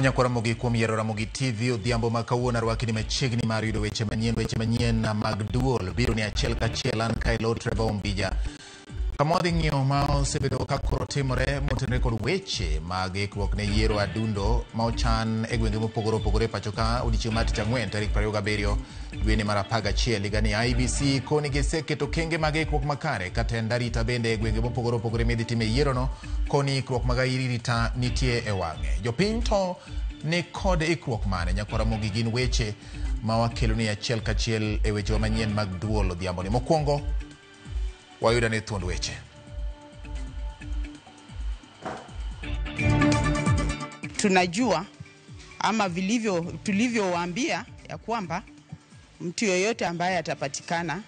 Kamano nyakwara Ramogi kuom yiero Ramogi TV odhiambo ma kawuono arwaki ni machiegni mar yudo weche manyien mag duol biro ni achiel kachiel. An Kaelo Trevor Ombija. Kama wadhi ng'iyo ma osebedo ka koro timore motenore kod weche mag ikruok ne yiero adundo ma ochan e gwenge mopogore opogore pacho ka odiechieng' mar tich ang'wen tarik 27 dweni mar 11 higani. IEBC koni giseketo kenge mag ikruok makare ka tend arita bende e gwenge mopogore opogore midhi time yierono koni ikruok mag arita nitie e wang'e. Jopiny to ni kod ikruok mane? Nyakwara Ramogi gin weche ma wakelo ni achiel kachiel e wechewa manyien mag duol odhiambo ni. Mokwongo wayudo ne thuond weche. Tunajua ama vilivyo tulivyowaambia ya kwamba mtu yoyote ambaye atapatikana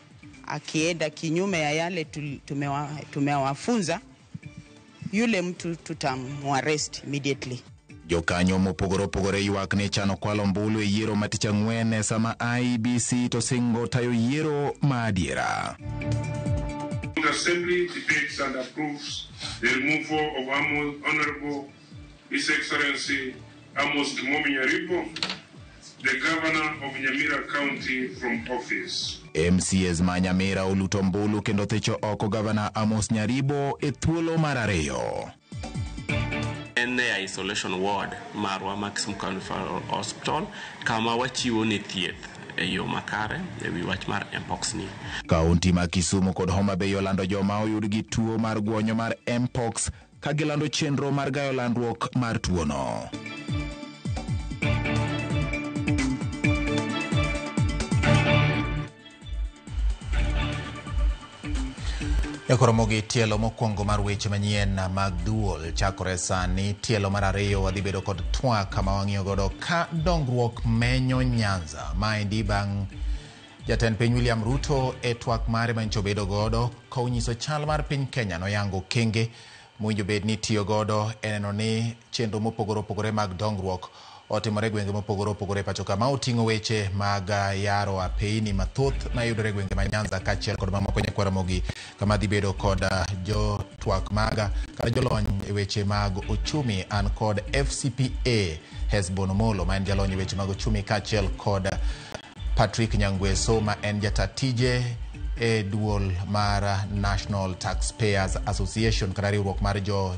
akienda kinyume ya yale tumewafunza, yule mtu tutamwarrest immediately. Jokanyo mopogore opogore ywak ni chano kwalo ombulu e yiero ma tich ang'wen sama IEBC to singo tayo yiero ma adiera. The Assembly debates and approves the removal of Honorable His Excellency Amos Kimomi Nyaribo, the Governor of Nyamira County, from office. MCAs ma Nyamira oluto ombulu kendo thicho oko Gavana Amos Nyaribo e thuolo mar ariyo. En e isolation ward marwa ma Kisumu County Referral Hospital kama wachiwo ne thieth e yo makare e wi wach mar mpox ni. Kaunti ma Kisumu kod Homa Bay olando joma oyud gi tuo mar gwonyo mar mpox ka gilando chenro mar gayo landruok mar tuono. Ekoromogi tielo mokwongo mar weche manyien mag duol chakore sani. Tielo mar ariyo wadhi bedo kod twak kama wang'iyo godo ka dongruok menyo Nyanza. Maendi bang' jatend piny William Ruto e twak mare manyicho bedo godo ka onyiso chal mar piny Kenya noyango okenge mowinjo bed ni tiyo godo e neno ni chenro mopogore opogore mag dongruok otimore e gwenge mopogore opogore pacho ka ma oting'o weche mag yaro apeyni mathoth mayudore e gwenge ma Nyanza kaachiel kod mamoko. Nyakwara Ramogi kama dhi bedo kod jotwak maga kata jolony e weche mag ochumi. An kod FCPA Hesbon Omolo ma en jalony e weche mag ochumi kaachiel kod Patrick Nyangweso ma en jata tije e duol mar National Taxpayers Association kata riwruok mar jo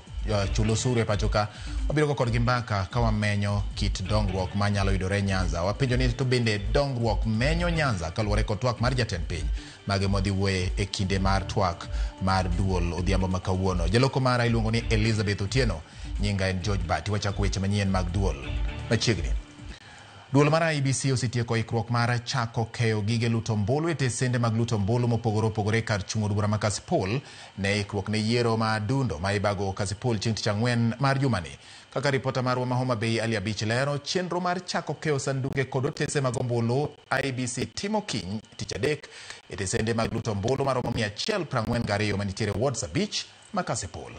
chul osuru e pacho ka. Wabiro go kodgi mbaka ka wamenyo kit dongruok manyalo yudore Nyanza. Wapenjo ni to bende dongruok menyo Nyanza kaluwore kod twak mar jatend piny. Mage modhi wuoye e kinde mar twak mar duol odhiambo ma kawuono. Jaloko mara iluongo ni Elizabeth Otieno, nyinga en George Bati. Wachako weche manyien mag duol machiegni. Duol mar IEBC osetieko ikruok mar chako keyo gige luto ombulu e tesende mag luto ombulu mopogore opogore kar chung' od bura ma Kasipul ne ikruok ne yiero ma adundo ma ibago Kasipul chieng' tich ang'wen mar jumani. Kaka ripota marwa ma Homa Bay Ali Abich lero, chenro mar chako keyo sanduge kod otese mag ombulu IEBC timo kiny tich adek e tesende mag luto ombulu maromo 142 manitiere wards 5 ma Kasipul.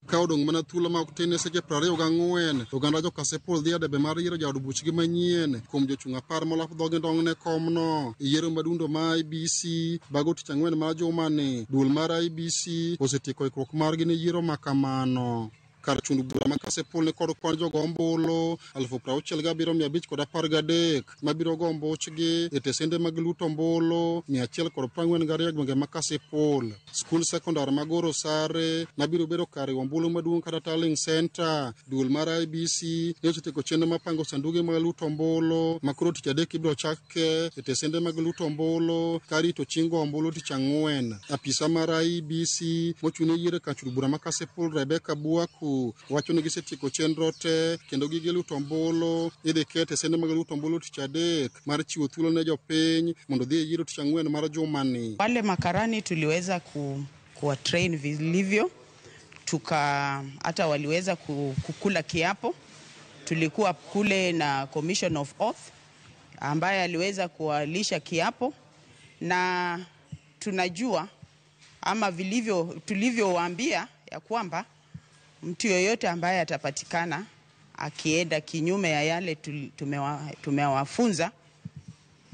Ka odong' mana thuolo ma ok tin e seche 24, oganda jo Kasipul dhi e debe mar yiero jaod buchgi manyien kuom jochung' 10 molap dhogi ndong' ne komno. E yiero madundo ma IEBC bago tich ang'wen mar jumani, duol mar IEBC osetieko ikruok margi ne yiero ma kamano. Kar chung' bura ma Kasipul ni kod kwan jogo ombulu 67,513 mabiro go ombuchgi e tesende mag luto ombulu 142 gwenge ma Kasipul. Skul sekondar ma Goro Sare mabiro bedo kar riwo ombulu maduong' kata tallying center. Duol mar IEBC ne osetieko chenro mar pango sanduge mag luto ombulu ma koro tich adek ibiro chak ke e tesende mag luto ombulu ka rito chieng' go ombulu tich ang'wen. Apisa mar IEBC mochung' ne yiero e kar chung' bura ma Kasipul Rebecca Buaku wacho ni gisetieko chenro te kendo gige luto ombulu idhi ket e sende mag luto ombulu tich adek mar chiwo thuolo ne jopiny mondo odhi e yiero tich ang'wen mar jumani. Wale makarani tuliweza kuwa train vilivyo, tuka hata waliweza kukula kiapo. Tulikuwa kule na Commission of Oath ambaye aliweza kuwalisha kiapo, na tunajua ama vilivyo tulivyowaambia ya kwamba mtu yoyote ambaye atapatikana akienda kinyume ya yale tumewafunza,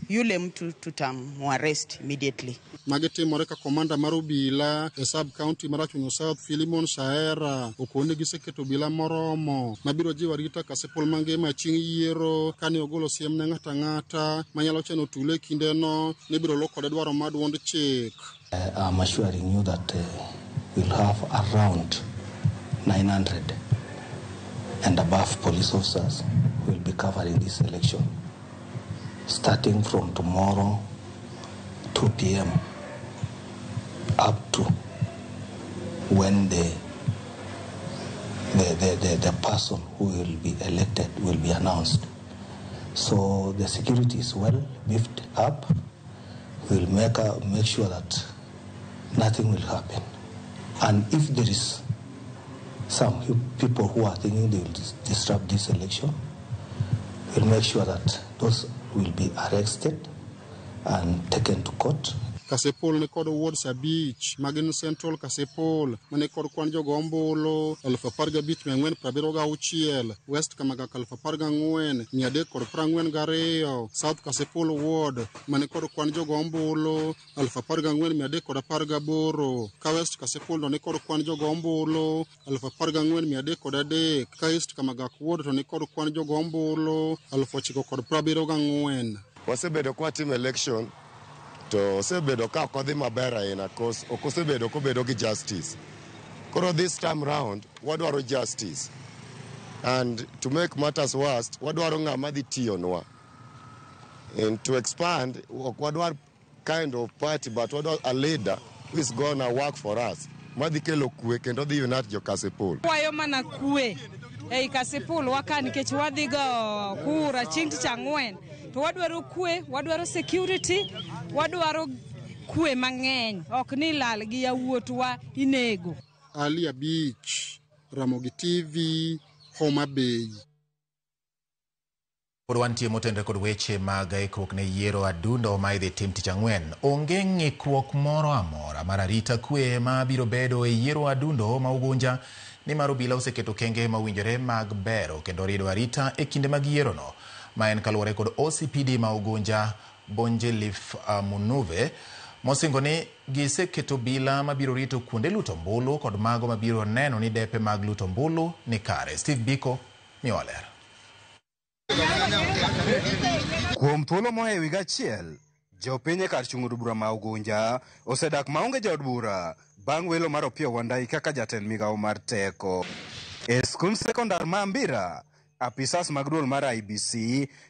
Yule mtu tutamuarrest immediately. Magi timore ka komanda mar obila e sub county mar Rachuonyo South Philemon Shaera okoni giseketo obila moromo mabiro jiwo arita Kasipul mangima chieng' yiero kane ogolo siem ne ng'ato ang'ata manyalo chano tulo e kindeno ni ibiro luw kode dwaro mar duond chik. I'm assuring you that we'll have around 900 and above police officers who will be covering this election, starting from tomorrow 2 p.m. up to when the person who will be elected will be announced. So the security is well beefed up. We'll make sure that nothing will happen. And if there is some people who are thinking they will disrupt this election, we'll make sure that those will be arrested and taken to court. Kasipul ni kod wards 5 magin Central Kasipul mani kod kwan jogo ombulu 15,476, West Kamagak 14,342, South Kasipul ward mani kod kwan jogo ombulu 14,318, ka West Kasipul to ni kod kwan jogo ombulu 14,303, ka East Kamagak ward to ni kod kwan jogo ombulu 9,074. Wasebedo kwa timo election to osebedo ka ok odhi maber ahinya, cause ok osebedo kobedo gi justice. Koro this time round wadwaro justice, and to make matters worse wadwaro ng'ama dhi tiyonwa. And to expand, ok wadwar kind of party, but wadwaro a leader who is gonna work for us, madhi kelo kwe kendo dhi unite jo Kasipul. Kwayo mana kwe ei Kasipul waka nikech wadhi go kura chieng' tich ang'wen. To wadwaro kwe, wadwaro security, wadwaro kwe mang'eny, ok ni lal gi yawuotwa inego. Ali Abich, Ramogi TV, Homa Bay. Pod wantie motenore kod weche mag ikruok ne yiero adundo ma idhi tim tich ang'wen. Onge ng'ikruok moro amora mar arita kwe ma biro bedo e yiero adundo ma Ugunja, nimar obila oseketo kenge mowinjore mag bero kendo rido arita e kinde mag yierono. Ma en kaluwore kod OCPD ma Ugunja Bonjelif Munuve mosingo ni giseketo obila mabiro rito kuonde luto ombulu kod mago mabiro neno ni depe mag luto ombulu ni kare. Steve Biko miwa ler. Kuom thuolo mohewo higa achiel, jopiny e kar chung' od bura ma Ugunja osedak maonge jaod bura bang' welo mar Opiyo Wandayi kaka jatend migawo mar teko. E skund sekondar ma Ambira, apisas mag duol mar IEBC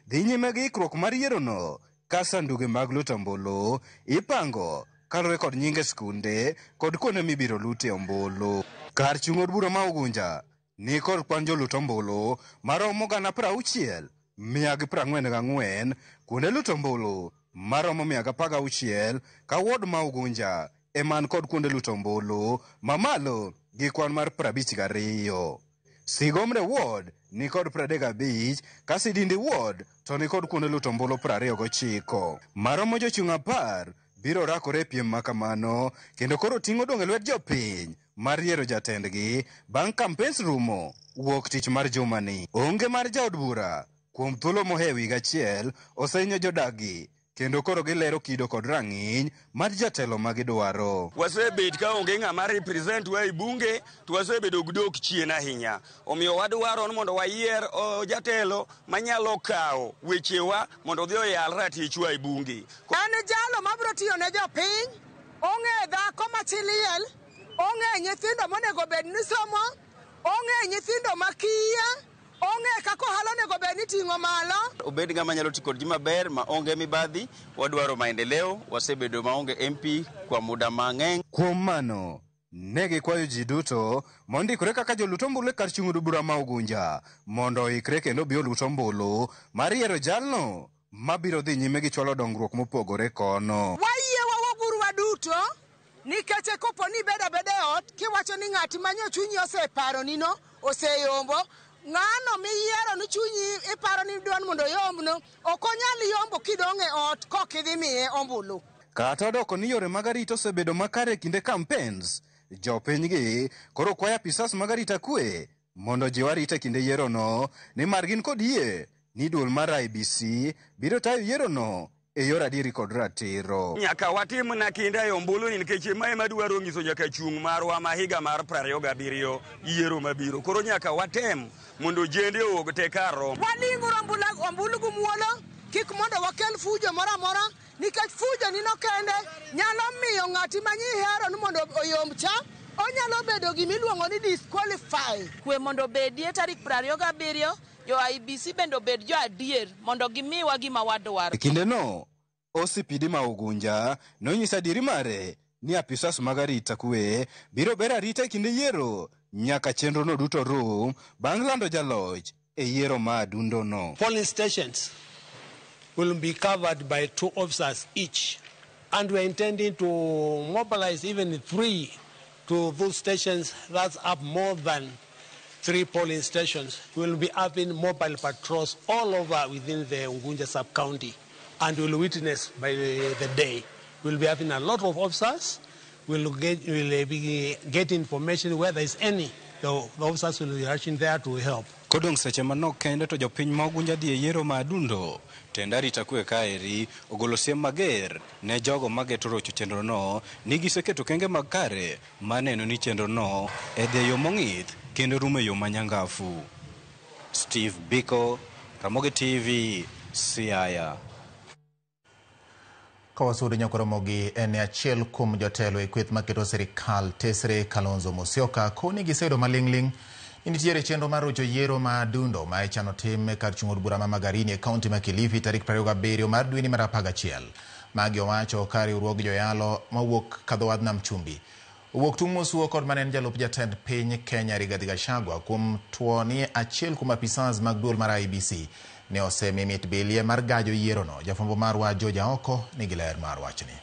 dhi nyime gi ikruok mar yierono ka sanduge mag luto ombulu ipango kaluwore kod nyinge skunde kod kuonde mibiro lute ombulu. Kar chung' od bura ma Ugunja ni kod kwan jolut ombulu maromo 60,144, kuonde luto ombulu maromo 116, ka ward ma Ugunja eman kod kuonde luto ombulu mamalo gi kwan mar 52. Sigomre ward ni kod 35, ka Sidindi ward to ni kod kuonde luto ombulu 29. Maromo jochung' 10 biro rakore e piem makamano kendo koro ting'o dong' e lwet jopiny mar yiero jatendgi bang' campaigns rumo wuok tich mar jumani. Onge mar jaod bura kuom thuolo mohewo higa achiel osehinyo jodakgi kendo koro gilero kido kod rang'iny mar jatelo ma gidwaro. Wasebet ka onge ng'ama represent wa e bunge to wasebedo gi dok chien ahinya. Omiyo wadwaro ni mondo wayier jatelo manyalo kawo wechewa mondo odhi oyal ratichwa e bunge. En jalo mabiro tiyo ne jopiny, ong'e dhako ma chi liel, ong'e nyithindo monego bed ni somo, ong'e nyithindo ma kiye, ong'e kaka ohala onego bed ni ting'o malo. Obed ng'ama nyalo tiyo kod ji maber ma onge mibadhi, wadwaro maendeleo, wasebedo maonge MP kwa muda mang'eny. Kuom mano, ne gikwayo ji duto mondikore kaka jolut ombulu e kar chung' od bura ma Ugunja mondo oikre kendo obi olut ombulu mar yiero jalno mabiro dhi nyime gi chwalo dongruok mopogore kono. Wayie wawuoguru waduto nikech kopo ni ibedo abeda e ot kiwacho ni ng'ati manyo chunyi oseparonino oseyombo, ng'ano miyiero ni chunyi iparo ni idwaro mondo oyombno ok onyal yombo kidong' e ot kok idhi miye ombulu. Kata odoko ni yore mag arita osebedo makare e kinde campaigns, jopinygi koro kwayo apisas mag arita kwe mondo ojiw arita e kinde yierono nimar gin kod yie ni duol mar IEBC biro tayo yierono e yor adieri kod ratiro. Nyaka watim na kinda e ombulu ni nikech mae madwaro nyiso nyaka chung' marwa ma higa mar 27 yiero mabiro. Koro nyaka watem mondo jende owuog te kar romo. Waling'uru ombulu gi muolo, kik mondo wakel fujo moro amora, nikech fujo nino kende nyalo miyo ng'ati ma nyihero ni mondo oyomb cha, onyalo bedo gimiluongo ni disqualify. Kwe mondo obedie tarik 27, jo IEBC bende obed jo adier mondo gimiwa gima wadwaro. E kindeno, OCPD ma Ugunja nonyiso adieri mare ni apisas mag arita kwe biro ber arita e kinde yiero nyaka chenrono duto rum bang' lando jaloch e yiero ma adundono. Polling stations will be covered by 2 officers each, and we are intending to mobilize even 3 to those stations. That's up more than 3 polling stations. We will be having mobile patrols all over within the Ugunja sub-county, and we'll witness by the day. We'll be having a lot of officers. We'll get information where there is any. The officers will be rushing there to help. Kodong' seche manok kende to jopiny ma Ugunja dhi e yiero ma adundo. Tend arita kwe kaeri ogolo siem mager ne jogo mageto rocho chenrono ni giseketo kenge mag kare maneno ni chenrono e dhi e yo mong'ith kendo rumo e yo manyangafu. Steve Biko, Ramogi TV, Siaya. Kawasudo Nyakoromogi en achiel kuom jotelo e kweth maketo sirikal tesre Kalonzo Musyoka koni giseyudo maling'ling' ni nitiere chenro mar rocho yiero ma adundo ma ichano tim kar chung' od bura ma Magarini e kaunti ma Kilifi tarik 27 mar dweni mar 11. Magi owacho ka riwruog joyalo mawuok kadho wadh Nam Chumbi owuok tung' mosuo kod mane en jalup jatend piny Kenya Rigathi Gachagua kuom tuo ni achiel kuom apisas mag duol mar IEBC ne osemi mit bilie mar gajo yierono. Jafwambo marwa George Aoko nigi ler mar wachni.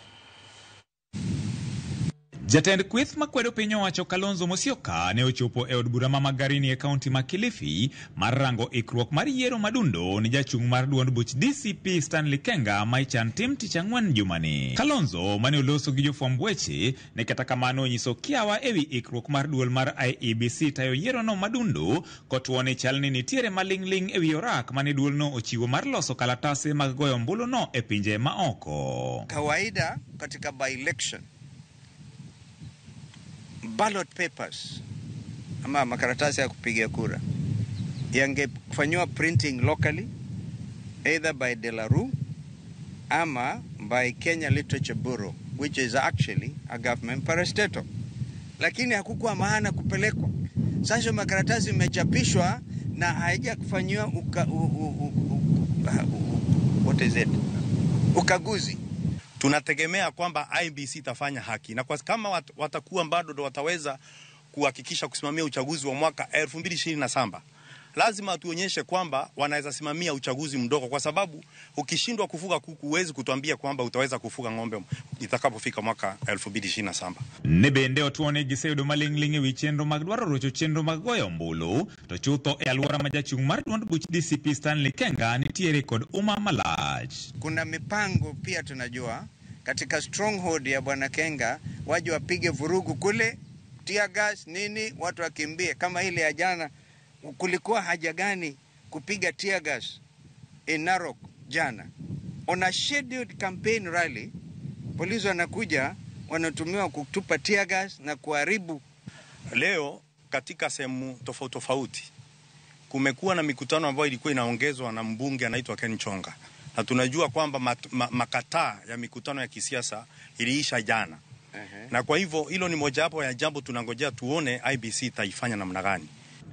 Jatend kweth makwedo piny owacho Kalonzo Musyoka ne ochopo e od bura ma Magarini e kaunti ma Kilifi mar rango ikruok mar yiero madundo ni jachung' mar duond buch DCP Stanley Kenga ma ichan tim tich ang'wen jumani. Kalonzo mane oloso gi jofwamb weche ne kata kamano onyiso kiawa ewi ikruok mar duol mar IEBC tayo yierono madundo kotuo ni chal ni nitiere maling'ling' ewi orak mane duolno ochiwo mar loso kalatase mag goyo ombuluno e pinje ma oko. Kawaida katika by-election ballot papers ama makaratasi ya kupigia kura yangefanywa printing locally either by De La Rue ama by Kenya Literature Bureau, which is actually a government parastatal, lakini hakukuwa maana kupelekwa. Sasa makaratasi imechapishwa na haijakufanywa what is it, ukaguzi. Tunategemea kwamba IEBC itafanya haki, na kwa kama watakuwa bado ndo wataweza kuhakikisha kusimamia uchaguzi wa mwaka 2027, lazima tuonyeshe kwamba wanaweza simamia uchaguzi mdogo, kwa sababu ukishindwa kufuga kuku huwezi kutuambia kwamba utaweza kufuga ng'ombe itakapofika mwaka 2027. Ne bende otuone giseyudo maling'ling' ewi chenro mag dwaro rocho chenro mag goyo ombulu to chutho e alwora ma jachung' mar duond buch DCP Stanley Kenga nitiere kod umma malach. Kuna mipango pia tunajua katika stronghold ya Bwana Kenga waje wapige vurugu kule, tear gas nini, watu wakimbie kama ile ya jana. Kulikuwa haja gani kupiga tear gas in Narok jana? On a scheduled campaign rally, polisi wanakuja wanatumiwa kutupa tear gas na kuharibu. Leo katika sehemu tofauti tofauti kumekuwa na mikutano ambayo ilikuwa inaongezwa na mbunge anaitwa Ken Chonga, na tunajua kwamba makataa ya mikutano ya kisiasa iliisha jana. Na kwa hivyo hilo ni mojawapo ya jambo tunangojea tuone IEBC itaifanya namna gani.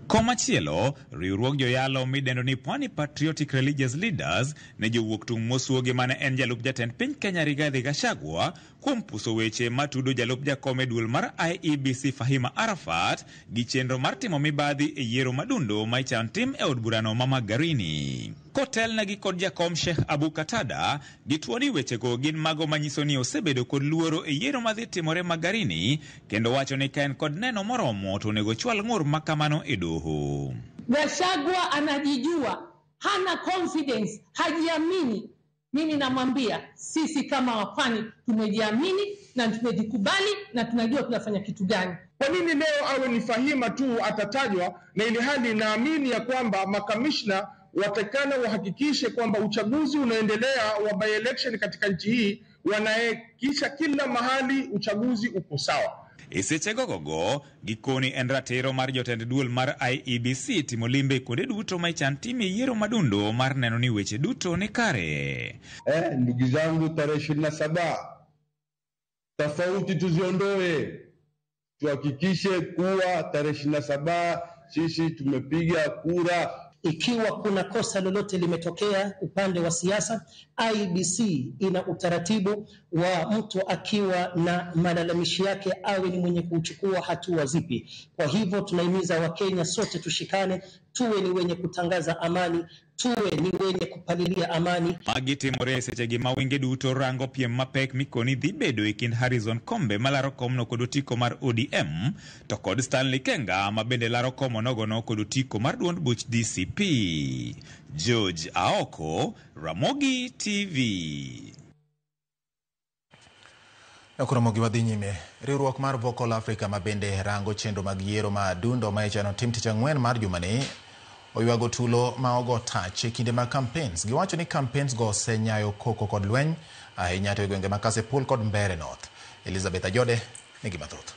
Komachielo, riwruog joyalo midendo ni Pwani Patriotic Religious Leaders ne jowuok tung' mosuogi mane en jalup jatend piny Kenya Rigathi Gachagua kuom puso weche matudo jalup jakom e duol mar IEBC Fahima Arafat gi chenro mar timo mibadhi e yiero madundo ma ichan tim e od burano ma Magarini. Kotelnegi kod jakom Sheikh Abu Katada, gituo ni wechego gin mago manyiso ni osebedo kod luoro e yiero madhi timore Magarini, kendo wacho ni ka en kod neno moromo to onego chwal ng'ur makamano e doho. Gachagua anajijua, hana confidence, hajiamini. Mimi namwambia sisi kama wapwani tumejiamini na tumejikubali na tunajua tunafanya kitu gani. Kwa nini leo awe ni Fahima tu atatajwa, na ili hali naamini ya kwamba makamishna watakana wahakikishe kwamba uchaguzi unaendelea wa by election katika nchi hii, wanahakikisha kila mahali uchaguzi uko sawa. E seche gogogo, gikoni en ratiro mar jotend duol mar IEBC timo limbe kuonde duto ma ichan timie yiero madundo mar neno ni weche duto ni kare. Ndugu zangu, tarehe 27 tofauti tuziondoe, tuhakikishe kuwa tarehe 27 sisi tumepiga kura. Ikiwa kuna kosa lolote limetokea upande wa siasa, IEBC ina utaratibu wa mtu akiwa na malalamishi yake awe ni mwenye kuchukua hatua zipi. Kwa hivyo tunahimiza Wakenya sote tushikane, tuwe ni wenye kutangaza amani, tuwe ni wenye kupalilia amani. Magi timore e sechegi ma wenge duto rango piem mapek mikoni dhi bedo e kind Harrison Kombe malaro komno kod otiko mar ODM to kod Stanley Kenga ma bende laro kom onogono kod otiko mar duond buch DCP. George Aoko, Ramogi TV. Ramogi wadhi nyime. Riwruok mar Vocal Africa ma bende rango chenro mag yiero ma adundo ma ichano tim tich ang'wen mar jumani oywago tulo ma ogo tach e kinde mag campaigns. Giwacho ni campaigns go osenyayo koko kod lweny ahinya to e gwenge ma Kasipul kod Mbeere North. Elizabeth Ajode nigi mathoth.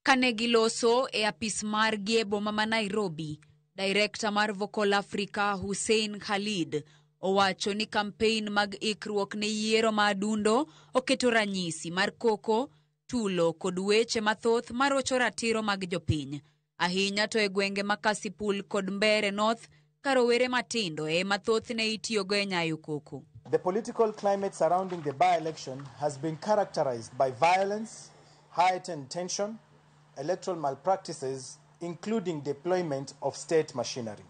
Kane giloso e apis margi e boma ma Nairobi, Director mar Vocal Africa Hussein Khalid owacho ni campaign mag ikruok ne yiero ma adundo oketo ranyisi mar koko, tulo kod weche mathoth marocho ratiro mag jopiny. Ahinya to e gwenge ma Kasipul kod Mbeere North, ka rowere matindo ema thothne itiyogo e nyayo koko. The political climate surrounding the by-election has been characterized by violence, heightened tension, electoral malpractices, including deployment of state machinery.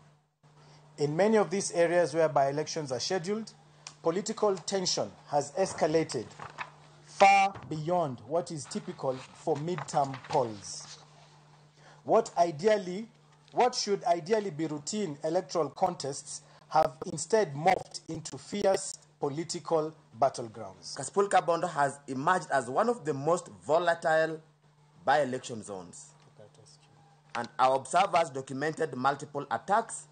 In many of these areas where by-elections are scheduled, political tension has escalated far beyond what is typical for midterm polls. What should ideally be routine electoral contests have instead morphed into fierce political battlegrounds. Kasipul Kabondo has emerged as one of the most volatile by-election zones. And our observers documented multiple attacks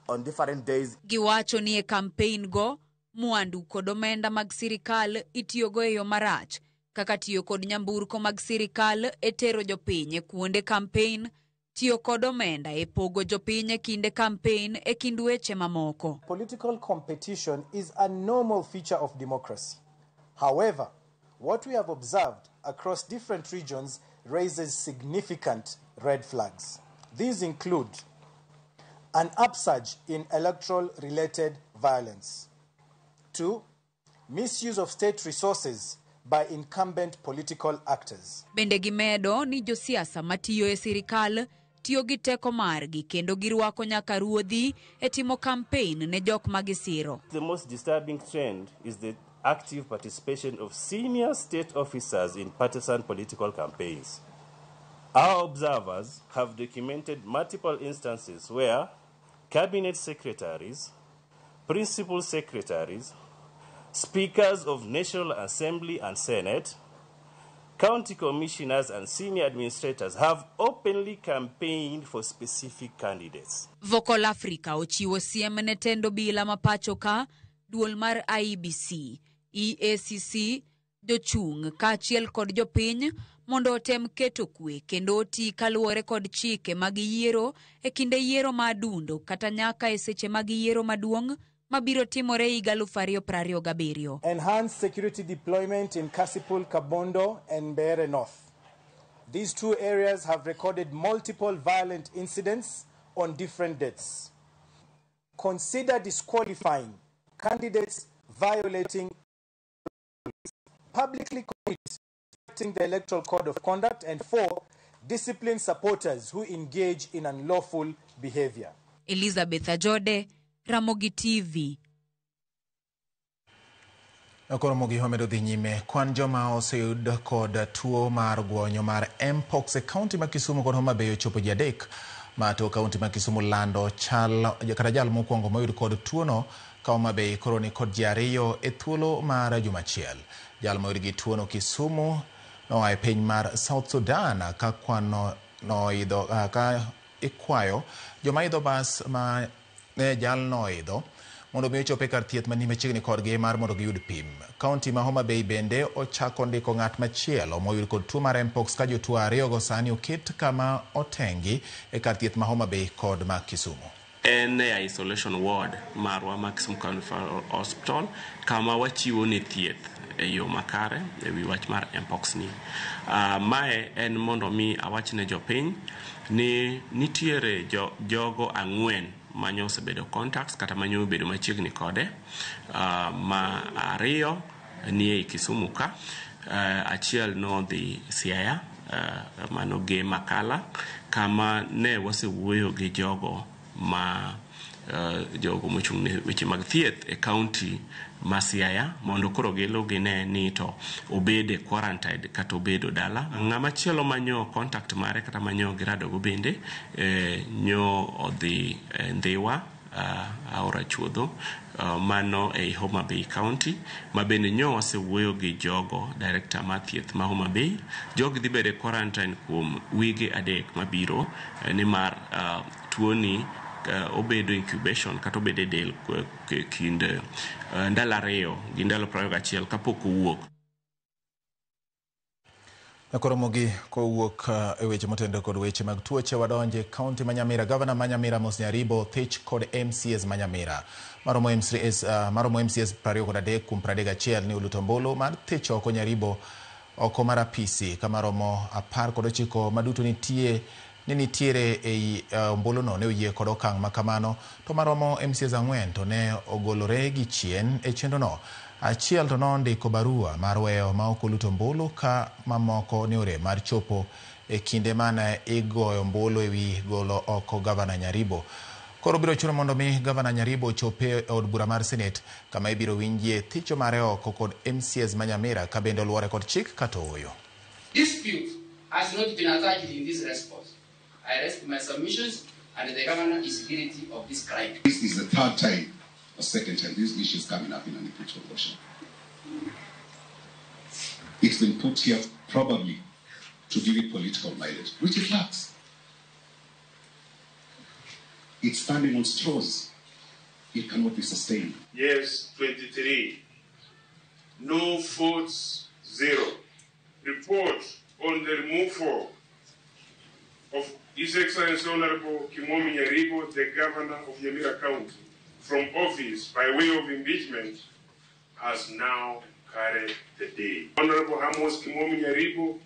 on different days. Giwacho ni e campaign go, mwandu kod omenda mag sirikal itiyogo e yo marach, kaka tiyo kod nyamburko mag sirikal e tero jopiny e kuonde campaign, tiyo kod omenda e pogo jopiny e kinde campaign e kind weche mamoko. Political competition is a normal feature of democracy. However, what we have observed across different regions raises significant red flags. These include an upsurge in electoral-related violence. 2, misuse of state resources by incumbent political actors. Bende gimedo ni josiasa matiyo e sirikal tiyo gi teko margi kendo girwako nyaka ruodhi e timo campaign ne jok magisiro. The most disturbing trend is the active participation of senior state officers in partisan political campaigns. Our observers have documented multiple instances where cabinet secretaries, principal secretaries, speakers of National Assembly and Senate, county commissioners and senior administrators have openly campaigned for specific candidates. Vocal Africa ochiwo siem ne tend obila ma pacho ka, duol mar IEBC, EACC, jochung' kaachiel kod jopiny mondo otem keto kwe kendo oti kaluwore kod chike mag yiero e kinde yiero ma adundo kata nyaka e seche mag yiero maduong' mabiro timore higa 2027. Enhanced security deployment in Kasipul, Kabondo and Mbeere North. These two areas have recorded multiple violent incidents on different dates. Consider disqualifying candidates violating publicly committing the Electoral Code of Conduct, and 4, discipline supporters who engage in unlawful behavior. Elizabeth Ajode, Ramogi TV. Ramogi wamedo dhi nyime. Kwan joma oseyud kod tuo mar gwonyo mar Mpox e kaunti ma Kisumu kod Homa Bay ochopo ji 3. Ma to kaunti ma Kisumu lando chal kata jal mokwongo moyud kod tuono ka Homa Bay koro ni kod ji 2 e thuolo mar juma achiel. Jal moyud gi tuono Kisumu noa e piny mar South Sudan ka kwano noidho ka ikwayo joma idho bas ma ne jalno oidho mondo mi ochop e kar thieth mani machiegni kodgi mar mondo giyud pim. Kaunti ma Homa Bay bende ochako ndiko ng'at machielo moyud kod tuo mar Mpox ka jotuo ariyogo sani oket kama otengi e kar thieth ma Homa Bay kod ma Kisumu. En e isolation ward marwa ma Kisumu County Referral Hospital kama wachiwo ne thieth e yo makare e wi wach mar Mpox ni. Mae en mondo mi awach ne jopiny ni nitiere jogo 4 manyo osebedo contacts kata manyo obedo machiegni kode, ma 2 ni ei Kisumu ka, achiel nodhi Siaya, mano ge Makala kama ne wasewuoyo gi jogo ma jogo mochung' ne weche mag thieth e kaunti ma Siaya mondo koro gilo gine ni to obede quarantined kata obedo dala. Ng'ama chielo manyo contact mare kata manyo giradogo bende nyo odhi Ndhiwa, aora chuodho, mano ei Homa Bay County ma bende nyo wasewuoyo gi jogo director mar thieth ma Homa Bay. Jogi dhi bedo e quarantine kuom wige 3 mabiro, nimar tuoni obedo incubation kata obedo e del kind ndalo 2 gi ndalo 21 kapok owuok. Nakoromogi kowuok e weche motenore kod weche mag tuoche wadonje kaunti ma Nyamira. Gavana ma Nyamira Amos Nyaribo thich kod MCAs ma Nyamira maromo MCAs 23 kuom 31 ni oluto ombulu mar thich oko Nyaribo oko mar apisi kama romo 19 maduto nitie ni nitiere ei ombuluno ne oyie kod okang' makamano, to maromo MCAs 4 to ne ogolore gi chien e chenrono. Achiel to nondiko barua mar weyo ma ok oluto ombulu ka mamoko ne orem mar chopo e kinde mane igoyo ombulu ewi golo oko gavana Nyaribo. Koro biro chuno mondo mi gavana Nyaribo ochop e od bura mar Senate kama ibiro winjie thicho mare oko kod MCAs ma Nyamira ka bende oluwore kod chik kata ooyo. Dispute has not been attached in this response. I rest my submissions and the governor is guilty of this crime. This is the third time or second time this issue is coming up in an impeachment motion. It's been put here probably to give it political mileage, which it lacks. It's standing on straws. It cannot be sustained. Yes, 23. No votes, 0. Report on the removal of His Excellency Honorable Kimomi Nyaribo, the Governor of Nyamira County, from office by way of impeachment has now carried the day. Honorable Amos Kimomi Nyaribo,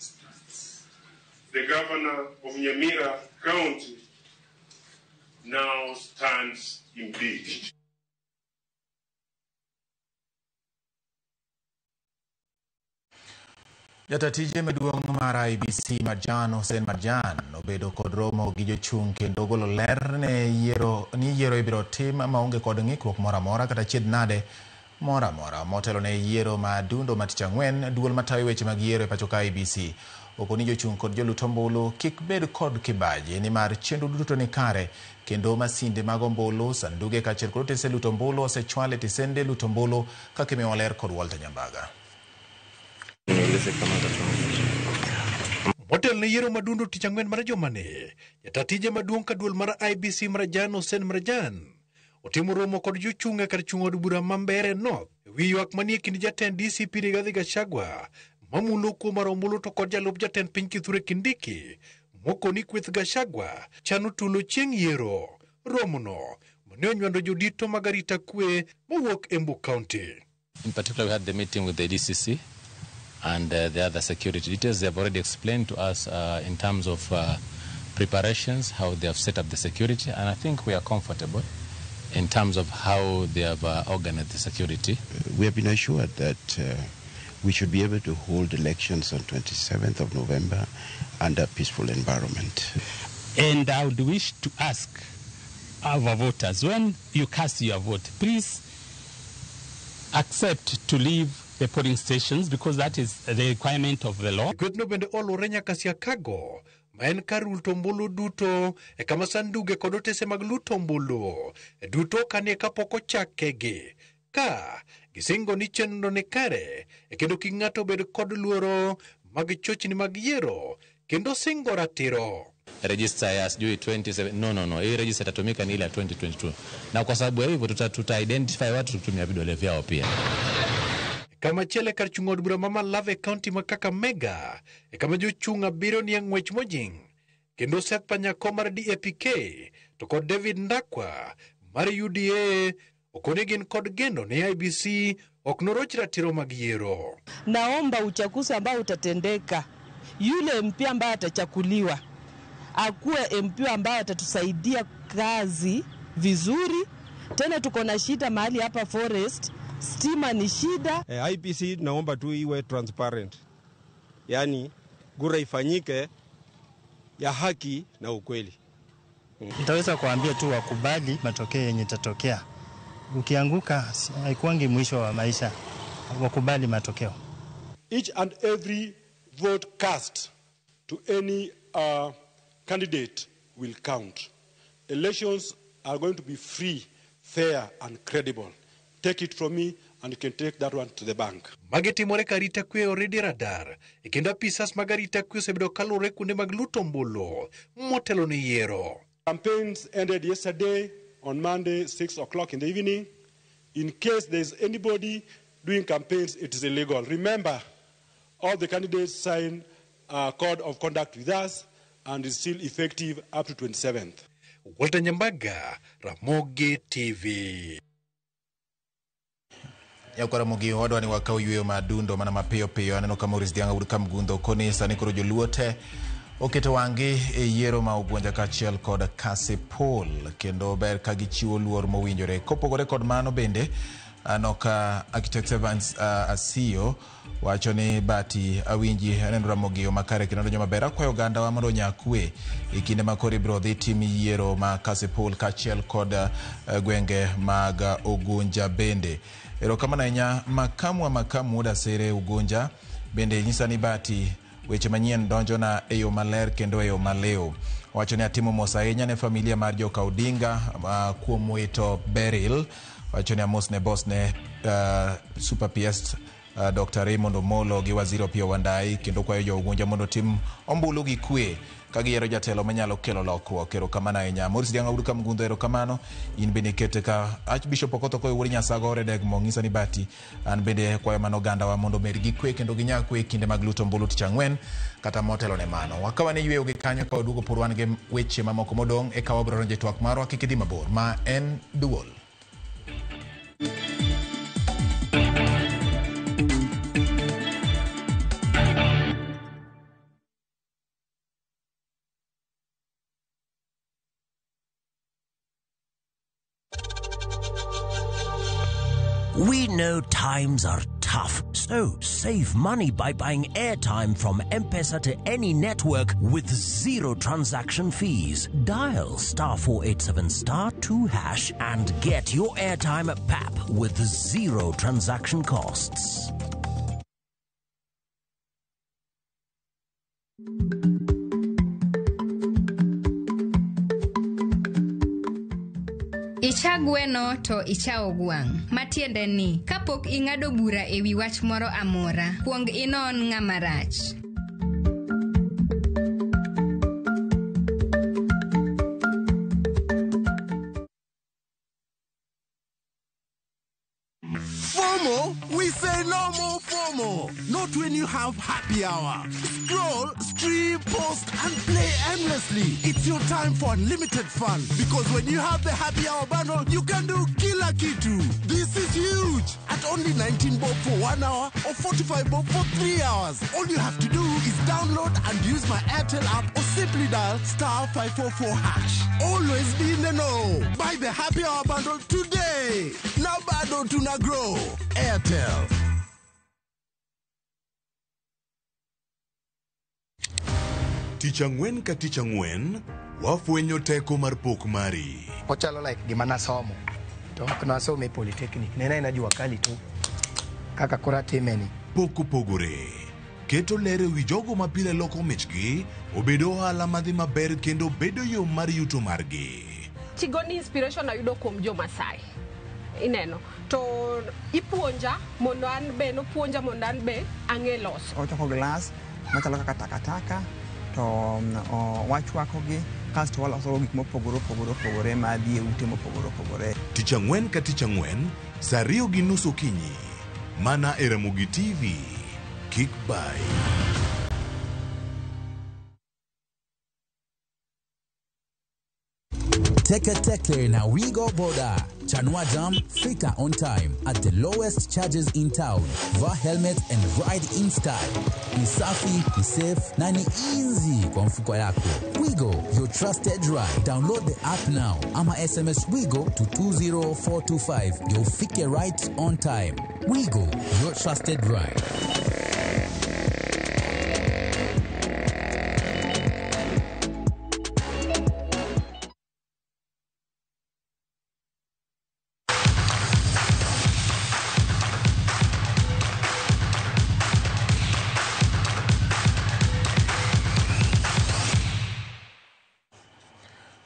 the Governor of Nyamira County, now stands impeached. Jatatije maduong' mar IEBC Marjan Hussein Marjan obedo kod romo gi jochung' kendo golo ler ne yiero ni yiero ibiro tim maonge kod ng'ikruok moro amora kata chiedh nade moro amora. Motelo ne yiero ma dundo ma tich ang'wen, duol matayo weche mag yiero e pacho ka IEBC okoni jochung' kod jolut ombulu kik bed kod kibaji nimar chenro duto ni kare kendo masinde mag ombulu, sanduge kaachiel kod otese luto ombulu osechwal e tisende luto ombulu kaka imiyowa ler kod Walter Nyambaga. Motelo ne yiero madundo tich ang'wen mar jumani, jatatije maduong' ka duol mar IEBC Marjan Hussein Marjan otimo romo kod jochung' e kar chung' od bura ma Mbeere North ewi ywak manie kind jatend DCP Rigathi Gachagua mamulo kuo mar ombulu to kod jalup jatend piny Kithure Kindiki mokoni kweth Gachagua chano tulo chieng' yiero. Romono mane onywando jodito mag arita kwe mowuok Embu County. In particular, we had the meeting with the DCC and the other security details. They have already explained to us in terms of preparations, how they have set up the security, and I think we are comfortable in terms of how they have organized the security. We have been assured that we should be able to hold elections on 27th of November under a peaceful environment. And I would wish to ask our voters, when you cast your vote, please accept to leave the polling stations because that is the requirement of the law. Kwethno bende oluwore nyaka Siakago, ma en kar luto ombulu duto e kama sanduge kod otese mag luto ombulu duto kanie kapok ochakegi. Ka gisingo ni chenro ni kare e kendo kik ng'ato bed kod luoro mag chochni mag yiero kendo singo ratiro. Register ya sijui 27, no, no, no, hii register itatumika ni ile ya 2022, na kwa sababu ya hivyo tuta identify watu tukitumia vidole vyao pia. Kamachielo e kar chung' od bura ma Malava e kaunti ma Kakamega e kama jochung' abiriyo nie ng'wech mojing' kendo Seth Panyako mar DAPK to kod David Ndakwa mar UDA okoni gin kod geno ni IEBC ok noroch ratiro mag yiero. Naomba uchaguzi ambao utatendeka, yule MP ambaye atachaguliwa akuwe MP ambaye atatusaidia kazi vizuri. Tena tuko na shida mahali hapa forest, stima ni shida. IEBC naomba tu iwe transparent, yaani kura ifanyike ya haki na ukweli. Nitaweza kuambia tu wakubali matokeo yenye itatokea. Ukianguka haikuangi mwisho wa maisha, wakubali matokeo. Each and every vote cast to any candidate will count. Elections are going to be free, fair and credible. Take it from me and you can take that one to the bank. Magi timore ka arita kwe oredi radar e kendo apisas mag arita kwe osebedo kaluwore kuonde mag luto ombulu motelo ne yiero. Campaigns ended yesterday on Monday, 6 o'clock in the evening. In case there is anybody doing campaigns, it is illegal. Remember, all the candidates sign a code of conduct with us and is still effective up to 27th. Walter Nyambaga, Ramogi TV. Yakwara Ramogi wadwa ni wakaw yweyo madundo mana mapiyo piyo. Aneno ka Maurice Dianga wuod Kamgundho koni sani koro joluo te oketo wang'gi e yiero ma Ugunja kaachiel kod Kasipul, kendo ber ka gichiwo luor mowinjore. Kopogore kod mano bende aneno ka Architect Evans Asiyo wacho ni bati awinji aneno Ramogi yo makare kendo donjo maber. Akwayo ogandawa mondo onya kwe e kinde ma koro ibiro dhi tim yiero ma Kasipul kaachiel kod gwenge mag Ugunja bende. Erokamano ahinya makamu wa makamu wuod Asere Ugunja bende nyisa ni bati weche manyien donjona e yo maler kendo e yo maliw. Wacho ni atimo mos ahinya ne familia mar joka Odinga kuom wito Beryl. Wacho ni amos ne boss ne Super PS Dr. Raymond Omolo gi Waziri Opiyo Wandayi, kendo kwayo jo Ugunja mondo otim ombulu gi kwe ka giyiero jatelo manyalo kelo lokruok. Erokamano ahinya Maurice Dianga wuod Kamgundho, erokamano in bende ikete ka Archbishop Okoth Okoyo wuod Nyasago Degmo ng'isa ni bati an bende kwayo mano ogandawa mondo obed gi kwe kendo ginya kwe kinde mag luto ombulu tich ang'wen kata motelo ne mano. Wakawa ne yweyo gi kanyo ka waduogo pod wan gi weche mamoko modong' eka wabiro donjo e twak marwa. Kik idhi mabor, ma en Duol. We know times are tough, so save money by buying airtime from M-Pesa to any network with zero transaction fees. Dial *487*2# and get your airtime at PAP with zero transaction costs. Icha gweno to ichawo gwang'. Matiende ni, kapok ing'ado bura e wi wach moro amora, kuong inon ng'ama rach. FOMO? We say no more FOMO. Not when you have happy hour. Scroll, stream, post, and play endlessly. It's your time for unlimited fun. Because when you have the happy hour bundle, you can do kila kitu. This is huge. At only 19 bob for 1 hour or 45 bob for 3 hours. All you have to do is download and use my Airtel app or simply dial *544#. Always be in the know. Buy the happy hour bundle today. Now bado tuna grow. Airtel. Tich ang'wen ka tich ang'wen, wafwenyo teko mar pok mari. Ochalo like gima nasomo to ok nasomo e polytechnic, ne en jua kali to kaka koro atime ni. Pok opogore. Keto ler ewi jogo ma pile loko michgi, obedo ohala madhi maber kendo bedo yo mar yuto margi. Tigoni inspiration ayudo kuom jo Masai. Ineno to ipuonja mondo an be nopuonja mondo an be ang'e loso. Ochoko glass machalo kaka takataka To wachwakogi kasto waloso gik mopogore opogore opogore madhi e ute mopogore opogore. Tich ang'wen ka tich ang'wen, saa 2:30 okinyi. Mana e Ramogi TV. Kik bai. Teke Teke na Wigo Boda. Chanua Jam, fika on time at the lowest charges in town. Vaa helmet and ride in style. Ni safi, ni safe na ni easy kwa mfuko yako. Wigo, your trusted ride. Download the app now ama SMS Wigo to 20425 ndio ufike right on time. Wigo, your trusted ride.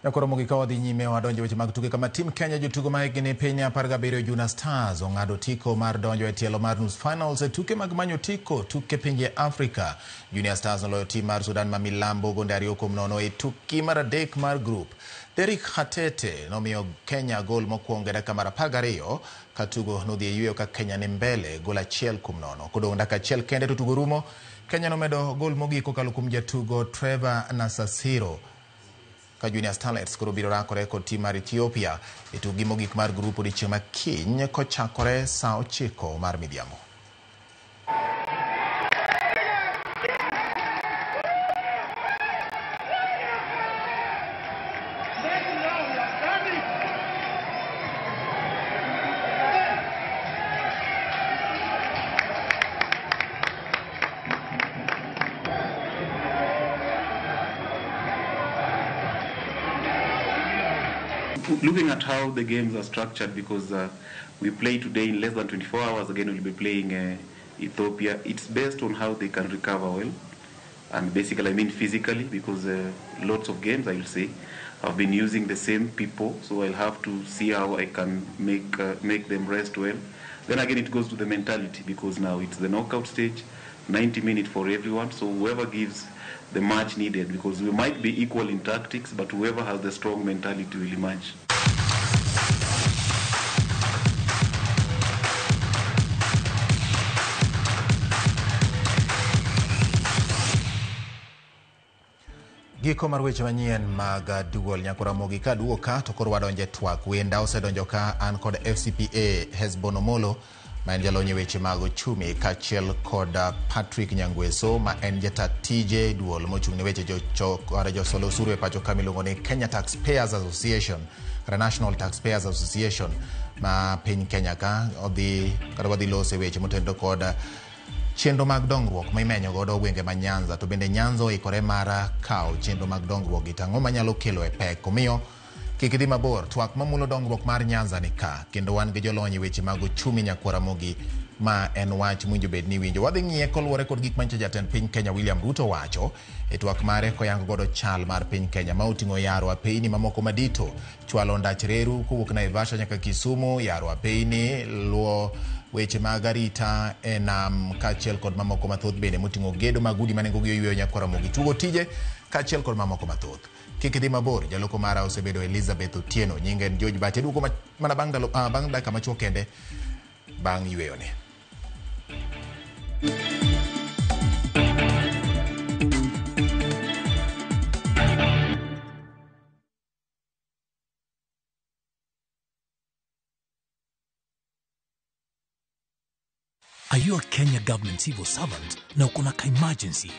Nyakoro mogik ka wadhi nyime wadonjo weche mag tuke kama tim Kenya jotugo ma higni piny 17 Junior Stars ong'ado otiko mar donjo e tielo mar nus finals e tuke mag manyo otiko tuke pinje Afrika. Junior Stars noloyo tim mar Sudan ma milambo gonde 2-0 e tuki mar 3 mar grup. Derrick Hatete nomiyo Kenya gol mokwongo e dakika mar 12 ka tugo nodhi e yweyo ka Kenya ni mbele gol 1-0. Kodong' dakika achiel kende to tugo rumo, Kenya nomedo gol mogik kokalo kuom jatugo Trevor Nasasiro. Ka Junior Starlets koro biro rakore kod tim mar Ethiopia e tukgi mogik mar grup odiechieng' ma kiny kochakore saa 9 mar midhiambo. Looking at how the games are structured, because we play today in less than 24 hours, again we'll be playing Ethiopia. It's based on how they can recover well, and basically I mean physically, because lots of games, I will say, I've been using the same people, so I'll have to see how I can make them rest well. Then again it goes to the mentality, because now it's the knockout stage, 90 minutes for everyone, so whoever gives the match needed, because we might be equal in tactics, but whoever has the strong mentality will emerge. Giko mar weche manyien mag duol Nyakoro Ramogi ka duo ka to koro wadonje twak. Wenda osedonjo ka an kod FCPA Hesbon Omolo ma en jalony e weche mag ochumi kaachiel kod Patrick Nyangweso ma en jata tije duol mochung' ne weche josol osuru e pacho ka miluongo ni Kenya Taxpayers Association kata National Taxpayers Association ma piny Kenya ka odhi kata wadhi loso e weche motenore kod chenro mag dongruok ma imenyo godo gwenge ma Nyanza to bende Nyanza oikore mar kawo chenro mag dongruok gi tang'o manyalo kelo e pek. Omiyo kik idhi mabor, twak mamulo dongruok mar Nyanza ni ka kendo wan gi jolony e weche mag ochumi Nyakwar Ramogi ma en wach mowinjo bed ni iwinjo. Wadhi ng'iye koluwore kod gik manyicho jatend piny Kenya William Ruto wacho e twak mare koyango godo chal mar piny Kenya ma oting'o yaro apeyni mamoko madito, chwalo ndach reru kowuok Naivasha nyaka Kisumu, yaro apeyni, luwo weche mag arita e nam kaachiel kod mamoko mathoth bende moting'o gedo mag udi ma nengogi oyweyo Nyakwar Ramogi, tugo tije kaachiel kod mamoko mathoth. Kik idhi mabor, jaloko mara osebedo Elizabeth Otieno, nyinge en George Bache, duogo mana bang' ndalo bang' dakika machuok kende bang' yweyone. Are you a Kenya government civil servant na uko na ka emergency?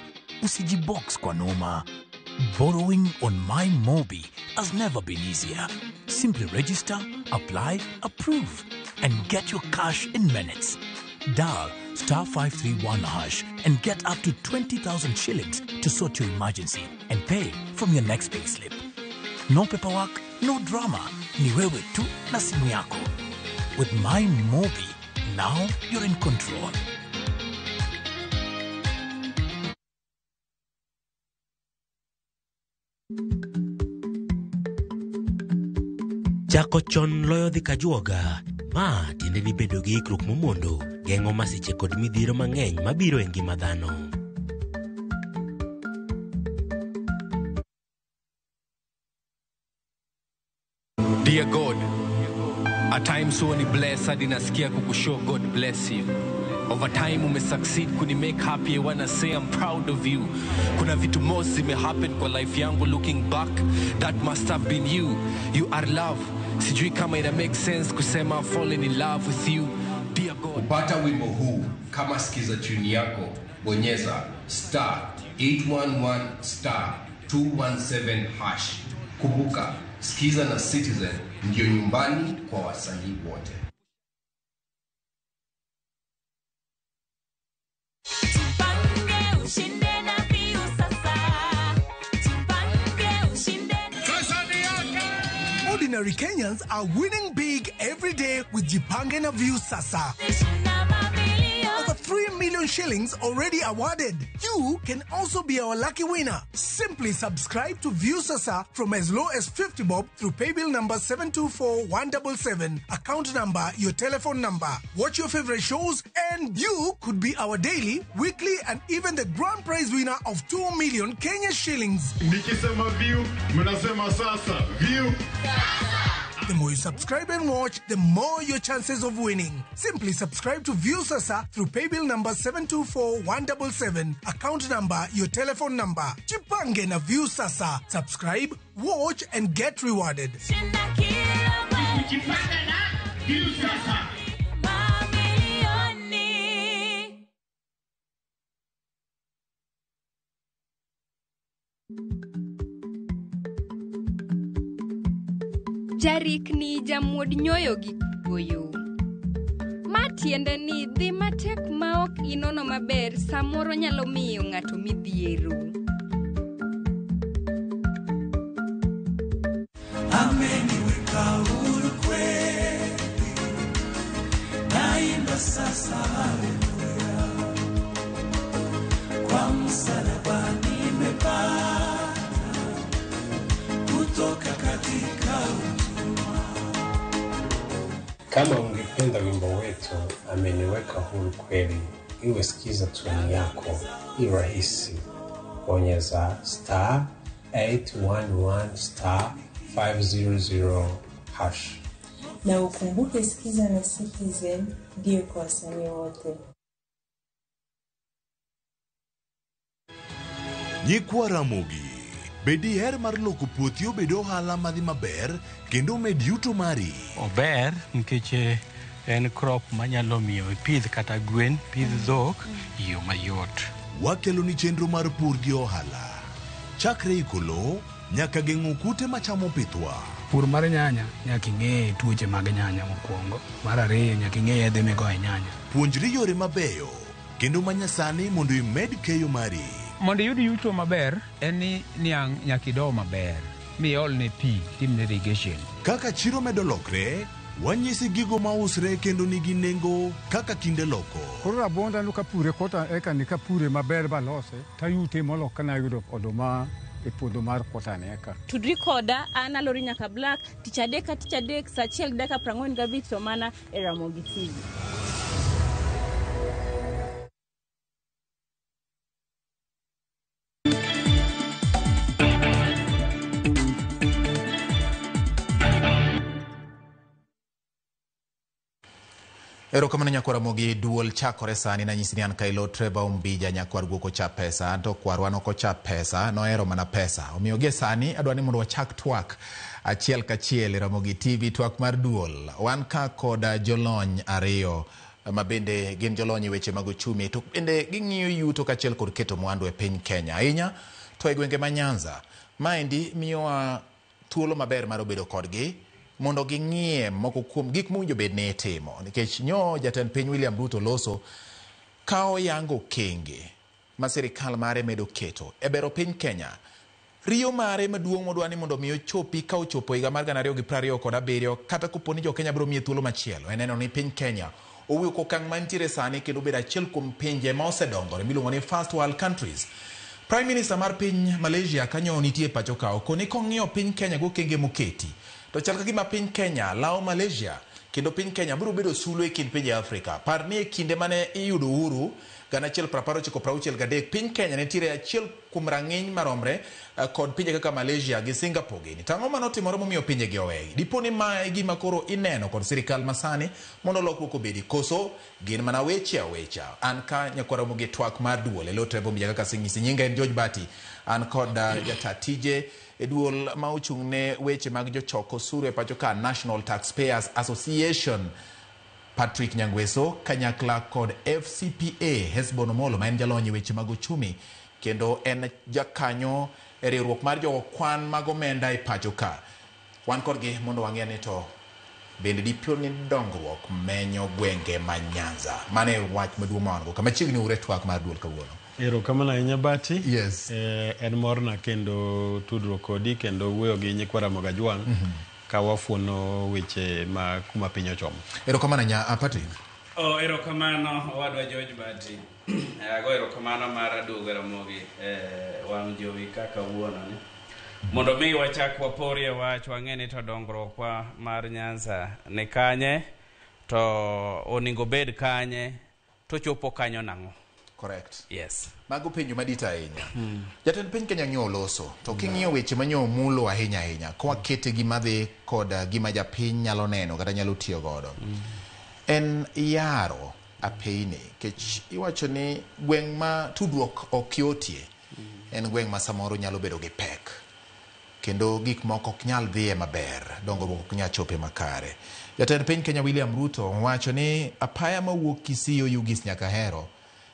Usijibox kwa noma. Borrowing on MyMobi has never been easier. Simply register, apply, approve, and get your cash in minutes. Dial *531# and get up to 20,000 shillings to sort your emergency and pay from your next payslip. No paperwork, no drama. Ni wewe tu na simu yako. With MyMobi, now you're in control. Chako chon loyo dhi kajuoga. Ma tiende ni bedo gi ikruok momondo geng'o masiche kod midhiero mang'eny mabiro e ngima dhano. Sometimes huwa ni bless hadi nasikia kukushow God bless you. Over time umesucceed kuni make happy, I wanna say I'm proud of you. Kuna vitu most zimehappen kwa life yangu, looking back that must have been you. You are love. Sijui kama ina make sense kusema I've fallen in love with you. Dear God. Kupata wimbo huu kama sikiza tune yako, bonyeza star 811 star 217 hash. Kumbuka, Sikiza na Citizen ndiyo nyumbani kwa wasanii wote. Ordinary Kenyans are winning big every day with Jipange na Viusasa. Over 3 million shillings already awarded. You can also be our lucky winner. Simply subscribe to Viusasa from as low as 50 bob through paybill number 724177, account number, your telephone number. Watch your favorite shows and you could be our daily, weekly and even the grand prize winner of 2 million Kenya shillings. Nikisema view, mnasema sasa. View. The more you subscribe and watch, the more your chances of winning. Simply subscribe to Viusasa through paybill number 724177, account number, your telephone number. Jipange na Viusasa. Subscribe, watch and get rewarded. Jarikni jamuod nyoyo gi kuoyo. Ma tiende ni dhi matek ma ok inono maber samoro nyalo miyo ng'ato midhiero. Ameniweka huru kweli, naimba sasa haleluya, kwa msalaba nimepata kutoka katika utumwa. Kama ungependa wimbo wetu Ameniweka Huru Kweli iwe sikiza tune yako, i rahisi. Bonyeza star 811 star 500 hash. Na ukumbuke Sikiza na Citizen ndiyo kwa wasanii wote. Nyikwa Ramogi, be diher mar loko puothi obed ohala madhi maber kendo med yuto mari? Ober nikech en crop manyalo miyo ipidh kata gwen, pidh dhok e yo mayot. Wakeloni chenro mar pur gi ohala. Chakre iko lowo nyaka geng'o kute machamo pithwa. Pur mar nyanya nyaka ing'e tuoche mag nyanya mokwongo. Mar ariyo nyaka ing'e yedhe migoyo e nyanya. Puonjri yore mabeyo kendo manyasani mondo imed keyo mari. Mondo iyud yuto maber en ni niang' nyaka ido maber miolne pi timne irrigation. Kaka chiro medo lokre, wanyisi gigo mausre kendo nigi nengo kaka kinde loko. Koro rabuonda no kapure kota eka ni kapure maber balose tayute molo kana yudo oduma e puodho mar kota ni eka. Tudri koda an Alori Nyaka Black tich adek ka tich adek saa 1:45 to mana e Ramogi TV. Erokamano nyakwar Ramogi, duol chakore sani. Nanyisi ni an Kailo Trevor Ombija, nyakwar guok ocha pesa, anto kwarwa nokocha pesa, nohero mana pesa. Omiyo gie sani adwa ni mondo wachak twak achiel kachiel e Ramogi TV, twak mar duol. Wan ka koda jolony ariyo ma bende gin jolony e weche mag uchumi, to bende ging'iyo yuto kaachiel kod keto mwandu e piny Kenya, ahinya to e gwenge ma Nyanza. Maendi miyowa thuolo maber mar bedo kodgi mondo ging'iye moko kuom gik mowinjo bed ni itimo, nikech nyo jatend piny William Ruto loso ka oyango okenge ma sirikal mare medo keto e bero piny Kenya. Riyo mare maduong' modwa ni mondo mi ochopi ka ochopo higa mar 2027, kata kopo ni jo-Kenya biro miye thuolo machielo, en neno ni piny Kenya owuok okang' mantiere sani kendo bedo achiel kuom pinje ma osedongore miluongo ni first world countries. Prime Minister mar piny Malaysia kanyo nitie pacho ka okoni kong'iyo piny Kenya gokenge moketi to chal ka gima piny Kenya lawo Malaysia Kendo piny Kenya biro bedo sulu e kind pinje Afrika. Par ni e kinde mane iyudo uhuru 1963, piny Kenya nitiere achiel kuom rang'iny maromre kod pinje kaka Malaysia gi Singapore gini. To ang'o manotimore momiyo pinje gi oweyi? Dipo ni ma e gima koro ineno kod sirikal masani mondo lokruok obedi, koso gin mana weche awecha? An ka nyakwar Ramogi twak mar duol e lo Trevor Mbija kaka aseng'isi. Nyinga en George Bati. An kod jata tije e duol ma ochung' ne weche mag jochok osuru e pacho ka, National Taxpayers Association, Patrick Nyangweso, kanyakla kod FCPA Hesbon Omolo ma en jalony e weche mag uchumi kendo en jakanyo e riwruok mar jogo kwan mag omenda e pacho ka. Wan kodgi mondo wang'e ni to bende dipo ni dongruok menyo gwenge ma Nyanza. Mano e wach maduong' ma wan go kama chiegni ure twak mar duol kawuono. Erokamano ahinya Bati. Yes. En morna kendo tudruok kodi kendo wuoyo gi nyikwa Ramogi Ajwang' ka wafuono weche ma kuma piny ochomo. Erokamano ahinya Patrick. Oh, erokamano owadwa George Bati. Ago erokamano mar duogo Ramogi wang' jowi kaka wuono ni. Mondo mi wachak waporie wach wang'e ni to dongruok wa mar Nyanza ni kanye, to onego bed kanye, to chopo kanyo nang'o? Correct. Yes. Mago penjo madit ahinya. Jatend piny Kenya ng'iyo oloso, to king'iyo weche manyo mulo ahinya ahinya, kwakete gima dhi kod gima japiny nyalo neno kata nyalo tiyo godo. En yaro apeyni, kech iwacho ni gweng' ma tudruok ok yotie, en gweng' ma samoro nyalo bedo gi pek. Kendo gik moko ok nyal dhiye maber, dongruok ok nyal chope makare. Jatend piny Kenya William Ruto wacho ni apaya mawuok Kisii Oyugis nyaka Ahero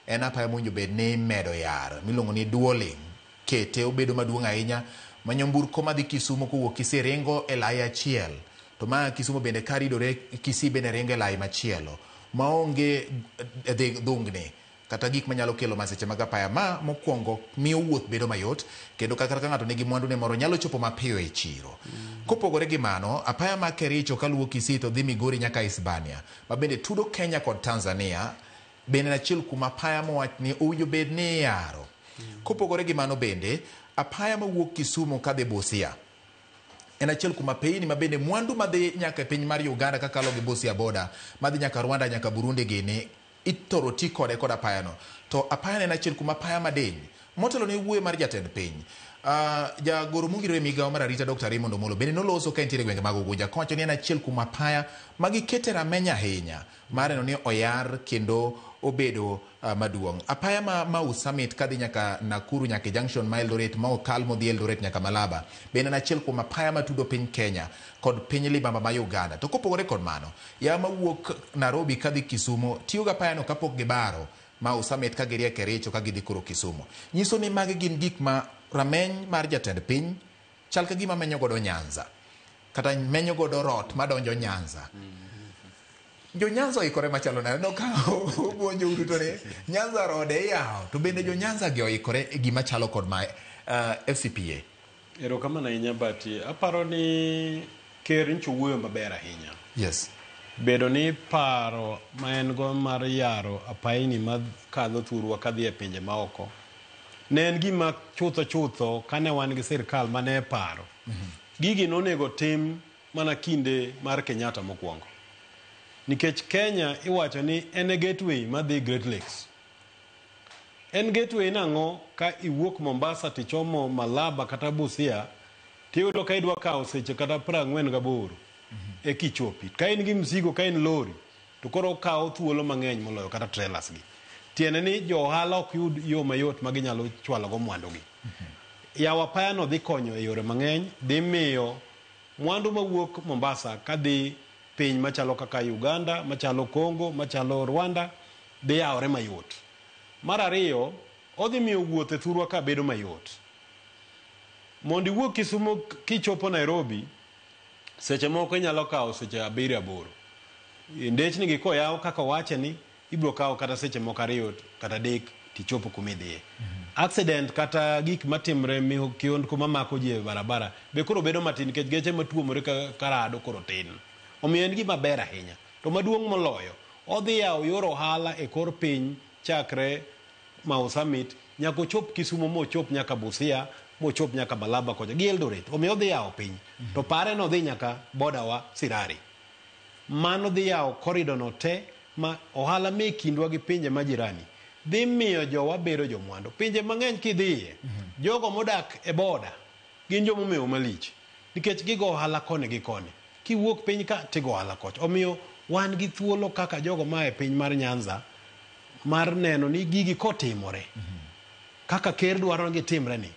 en apaya mowinjo bed ni imedo yar miluongo ni duoling, kete obedo maduong' ahinya ma nyamburko madhi Kisumu kowuok Kisii ringo e lai achiel, to ma Kisumu bende karidore Kisii bende ringo e lai machielo maonge dhungni kata gik manyalo kelo masiche mag apaya. Ma mokwongo miyo wuoth bedo mayot kendo kata ka ng'ato nigi mwandu ne moro nyalo chopo mapiyo e chiro. Kopogore gi mano, apaya ma Kericho kaluwo Kisii to dhi Migori nyaka Hispania ma bende tudo Kenya kod Tanzania bende en achiel kuom apaya mowach ni owinjo bed ni iyaro. Kopogore gi mano bende, apaya mawuok Kisumu kadhi Busia en achiel kuom apeyni ma bende mwandu madhi nyaka e piny mar Uganda kakalo gi Busia border madhi nyaka Rwanda nyaka Burundi gini ithoro ti kode kod apayano. To apayano en achiel kuom apaya madiny. Motelo ne wuoyo mar jatend piny, jagoro mongirore e migawo mar arita Dr. Raymond Omolo bende noloso ka entiere e gwenge mag Ugunja kowacho ni en achiel kuom apaya ma gikete rameny ahinya mar neno ni oyar kendo obedo maduong'. Apaya ma Mau Summit kadhi nyaka Nakuru nyaka e junction ma Eldoret ma okal modhi Eldoret nyaka Malaba bende en achiel kuom apaya matudo piny Kenya kod piny libamba ma Uganda. To kopogore kod mano, yawa mawuok Nairobi kadhi Kisumu tiyo gi apayano kapok gibaro Mau Summit ka girie Kericho ka gidhi koro Kisumu. Nyiso ni magi gin gik ma rameny mar jatend piny chal ka gima menyo godo Nyanza kata menyo godo rot madonjo Nyanza. Jo Nyanza oikore machalo nade? No ka ubuonjo uduto ni Nyanza rode iyawo, to bende jo Nyanza gi oikore e gima chalo kod ma FCPA. Erokamano ahinya Bati. Aparo ni ker nyocha owuoyo maber ahinya. Yes. Bedo ni paro ma en go mar yaro apaini makadho thurwa kadhi e pinje maoko ne en gima chutho chutho kane wan gi sirkal mane paro. Gigi nonego tim mana kinde mar Kenyatta mokwongo. Nikech Kenya iwacho ni en e gateway madhi Great Lakes. En gateway nang'o ka iwuok Mombasa tichomo Malaba kata Busia tiyudo ka idwa kawo seche kata 48 e kichopi. Ka in gi mzigo ka in lori to koro okawo thuolo mang'eny moloyo kata trailers gi. Tiende ni jo ohala ok yud yo mayot ma ginyalo chwalo go mwandu gi. Yawo apaya no dhi konyo e yore mang'eny, dhi miyo mwandu mawuok Mombasa kadhi piny machalo kaka Uganda, machalo Congo, machalo Rwanda dhi yawore mayot. Mar ariyo, odhi miyo wuoth e thurwa ka bedo mayot. Mondo iwuog Kisumu kichopo Nairobi, seche moko inyalo kawo seche 7 8. Ndechni gi koyaw kaka owache ni, ibiro kawo kata seche moko 2 kata 3 tichopo kuma idhiye. Accident kata gik matimre kihondko mamako ji e barabara be koro bedo matin nikech geche matuomore karado koro tin. Omiyo en gima ber ahinya. To maduong' moloyo, odhi yawo yor ohala e kor piny chakre Mau Summit nyaka ochop Kisumu mochop nyaka Busia mochop nyaka Malaba kocha gi Eldoret. Omiyo odhi yawo piny. To pare no odhi nyaka border wa Sirari. Mano dhi yawo corridor no te ma ohala me kindwa gi pinje ma jirani dhi miyo jowa bedo jomwandu. Pinje mang'eny kidhiye, jogo modak e boda gin jomomewo malich nikech gigo ohala koni gi koni. Kiwuok piny ka tigo ohala kocha. Omiyo wan gi thuolo kaka jogo ma e piny mar Nyanza mar neno ni gigi kotimore kaka ker dwaro ni gitimre ni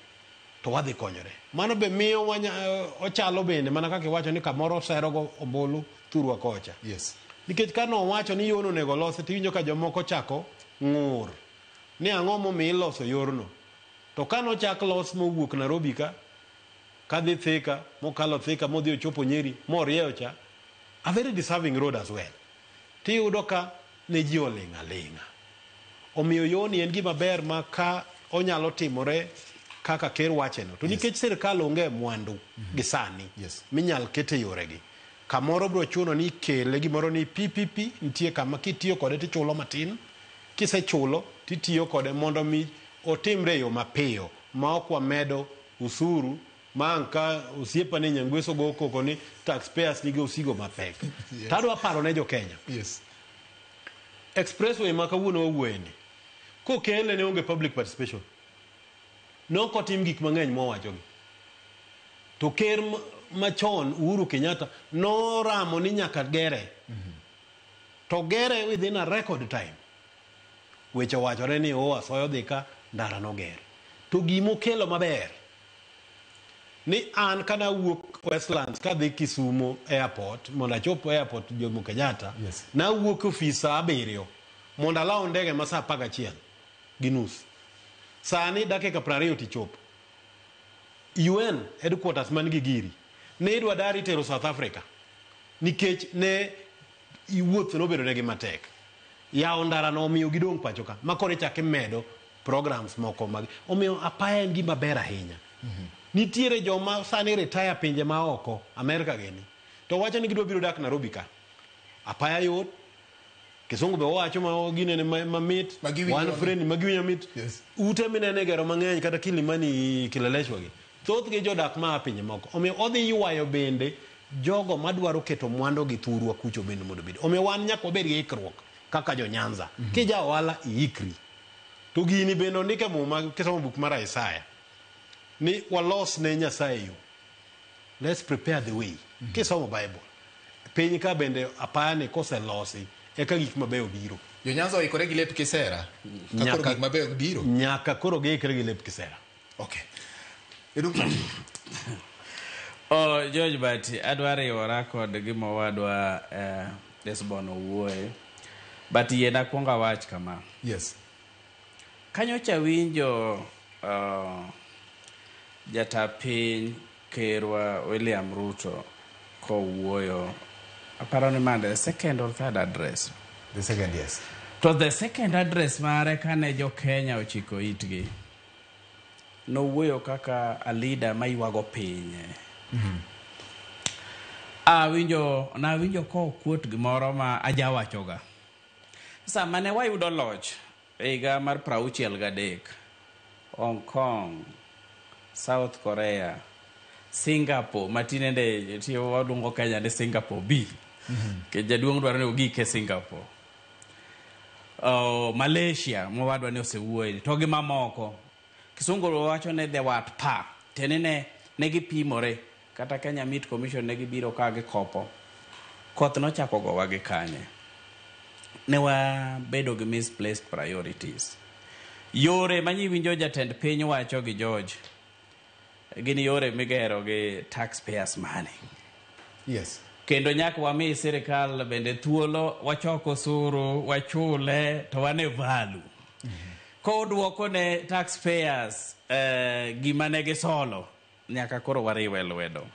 to wadhi konyore. Mano be miyo ochalo bende mana kaka iwacho ni kamoro oserogo ombulu thurwa kocha. Yes. Nikech ka nowacho ni yorno onego olosi tiwinjo ka jomoko chako ng'ur ni ang'o momiyo iloso yorno. To ka nochak los mowuok Nairobi ka kadhi Thika mokalo Thika modhi ochopo Nyeri morieyo cha a very deserving road as well. Tiyudo ka ne ji oling' aling'a. Omiyo yoni en gima ber ma ka onyalo timore kaka ker wacheno. To nikech sirkal onge mwandu gi sani minyal kete yoregi. Kamoro biro chuno ni ikele gimoro ni PPP nitie kama kitiyo kode tichulo matin kisechulo titiyo kode mondo mi otimre e yo mapiyo ma ok wamedo usuru ma ang' ka osiepa ni Nyangweso go koko ni taxpayers nigi osigo mapek. Yes. Tadwa paro ne jo Kenya. Yes. Expressway ma kawuono wawuoye ni kokele ne onge public participation. Ne ok otim gik mang'eny mwawachogi. To ker machon Uhuru Kenyatta noramo ni nyaka gere. To gere within a record time. Weche owachore ni o asoyo dhi ka ndara noger. To gimokelo maber ni an kana wuok Westlands kadhi Kisumu airport mondo achop airport Jomo Kenyatta Yes. nawuok e ofis saa 7 mondo alaw ndege ma saa 11:30. Sani dakika 20 tichopo. UN headquarters man Gigiri ne idwa dar itero South Africa nikech ne wuoth nobedo negi matek. Yawo ndara no omiyo gidong' pacho ka ma koro ichako imedo programs moko mag omiyo apaya en gima ber ahinya. Nitiere joma sani retire pinje ma oko Amerika gini to wacho ni gidwa biro dak Nairobi ka. Apaya yot, kisungu be wacho ma ginene mamit, Ma wan friend ma giwinjo mamit. Yes. Ute minene gero mang'eny kata Kilimani Kileleshwa gi. Thothgi jodak ma a pinje moko. Omiyo odhi ywayo bende jogo madwaro keto mwandu gi thurwa kucho bende mondo obed. Omiyo wan nyaka wabed gi ikruok kaka jo Nyanza. Kija ohala iikri. To gini bende ondike Muma kisomo buk mar Isaya ni walos ne Nyasaye yo. Let's prepare the way. Kisomo Bible. Piny ka bende apaya ni koselosi eka gik mabeyo biro. Jo Nyanza oikore gi lep kisera. Ka koro gik mabeyo biro. Nyaka koro giikre gi lep kisera. Okay. Oh, George Bati, adwa riwora kod gima owadwa Desbon owuoye. But yiena akwong awach kama. Yes. Kanyocha winjo jata piny kerwa William Ruto kowuoyo. Aparo ni ma the second or third address. The second, yes. To the second address mare kane jo Kenya ochiko itgi. Nowuoyo kaka a leader maywago pinye. Awinjo, nawinjo kokuot gimoro ma ajawachoga. Sama ne wayudo loch e higa mar 63, Hong Kong, South Korea, Singapore, ma tinende tiyo waluongo Kenya ni Singapore B. Nikech jaduong' dwaro ni ogik e Singapore. Malaysia, mowadwa ni osewuoye, to gi mamoko. Kisungu wacho ni they were at par. Tiende ni ne gipimore. Kata Kenya Meat Commission ne gibiro ka gikopo. Koth nochako gowa gi kanye. Ne wabedo gi misplaced priorities. Yore manyiwinjo jatend piny wacho gi George, gin yore migero gi taxpayers money. Yes. Kendo nyaka wami sirikal bende thuolo wachok osuru, wachule, to wane value. Kodwoko ne taxpayers gima ne gisolo, nyaka koro wariwe lwedo.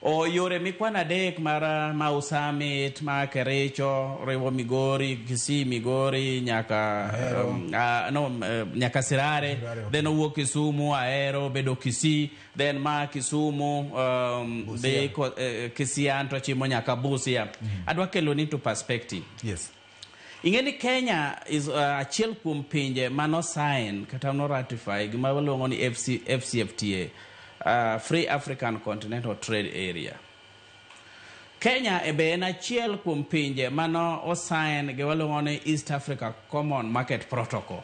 O yore mikwano adek mar Mau Summit, ma Kericho, riwo Migori, Kisii, Migori, nyaka no, nyaka Sirare, Sirare, okay. Then owuok Kisumu, Ahero, bedo Kisii, then ma Kisumu, dhi Kisian to chimo nyaka Busia. Adwa kelo ni to perspective. Yes. Ing'e ni Kenya is achiel kuom pinje mano sign kata no ratify gima waluongo ni FCFTA, Free African Continental Trade Area. Kenya e be en achiel kuom pinje mano osign gi waluongo ni East Africa Common Market Protocol.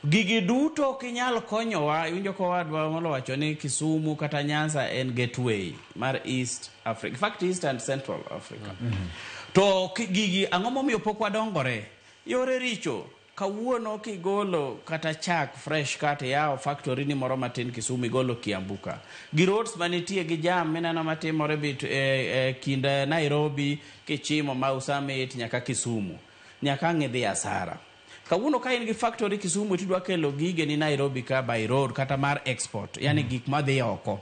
Gigi duto ok inyal konyowa, iwinjo ka owadwa molo wacho ni Kisumu kata Nyanza en gateway mar East Africa. In fact, East and Central Africa. To gigi ang'o momiyo pok wadongore? Yore richo. Kawuono kigolo kata chak fresh kata iyawo factory ni moro matin Kisumu igolo Kiambu ka. Gi roads manitie gi jam mineno matimore bit kind Nairobi kichimo Mau Summit nyaka Kisumu. Nyaka ang' idhi asara. Kawuono ka in gi factory Kisumu tidwa kelo gige ni Nairobi ka by road kata mar export, yani gik madhi oko.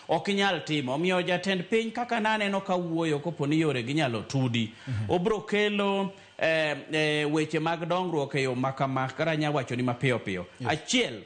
Ok inyal timo. Omiyo jatend piny kaka naneno ka wuoyo kopo ni yore ginyalo tudi. Obro kelo weche mag dongruok e yo makama kata anya wacho ni mapiyo piyo. Achiel,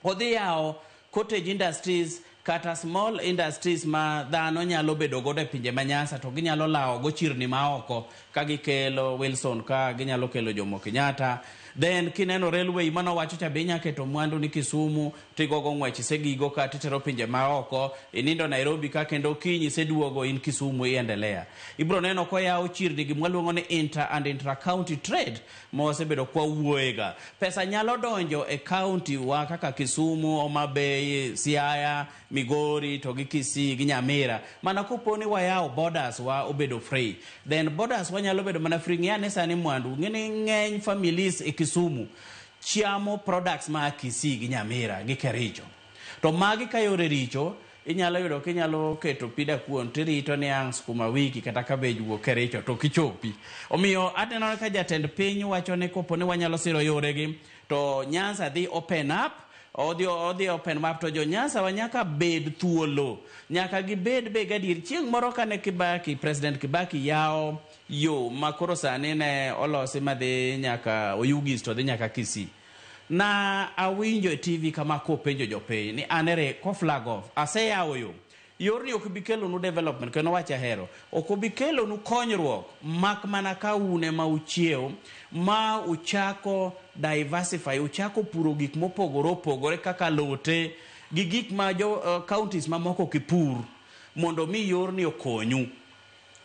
odhi yawo cottage industries kata small industries ma dhano nyalo bedo godo e pinje ma Nyanza to ginyalo lawo go chirni ma oko ka gikelo Wilson ka ginyalo kelo Jomo Kenyatta. Then kineno railway mano wacho cha be inya keto mwandu ni Kisumu tigogo ng'wech isegigo ka titero pinje ma oko inindo Nairobi ka kendo okinyi iseduogo in Kisumu iendelea. Ibro neno koyawo chirni gima waluongo ni inter and intra county trade ma wasebedo kwa wuoyega. Pesa nyalo donjo e county wa kaka Kisumu, Homa Bay, Siaya, Migori to gi Kisii gi Nyamira. Mana kopo ni wayawo borders wa obedo free. Then borders wa nyalo bedo mana free. Ng'e ane sani mwandu. Ng'e ni ng'eny families e Kisumu chiamo products ma Kisii gi Nyamira gi Kericho. To magi ka yore richo, inyalo yudo kinyalo keto pida kuon tirito ni ang' sukuma wiki kata cabbage wuok Kericho to kichopi. Omiyo aneno ka jatend piny wacho ni kopo ni wanyalo siro yoregi to Nyanza dhi open up, odhi open up to jo Nyanza wa nyaka bed thuolo. Nyaka gibed be gadier. Chieng' moro kane Kibaki, President Kibaki yawo yo ma koro sani ne olosi madhi nyaka Oyugis to dhi nyaka Kisii. Na awinjo e TV kama kopenjo jopiny ni an ere ko flag off aseyawo yo. Yorni ok bi kelonu development kendo wach ahero. Ok obi kelonu konyruok mak mana ka un ema uchiew ma uchako diversify, uchako puro gik mopogore opogore kaka lote gi gik ma jo counties mamoko ok ipur mondo mi yorni okonyu.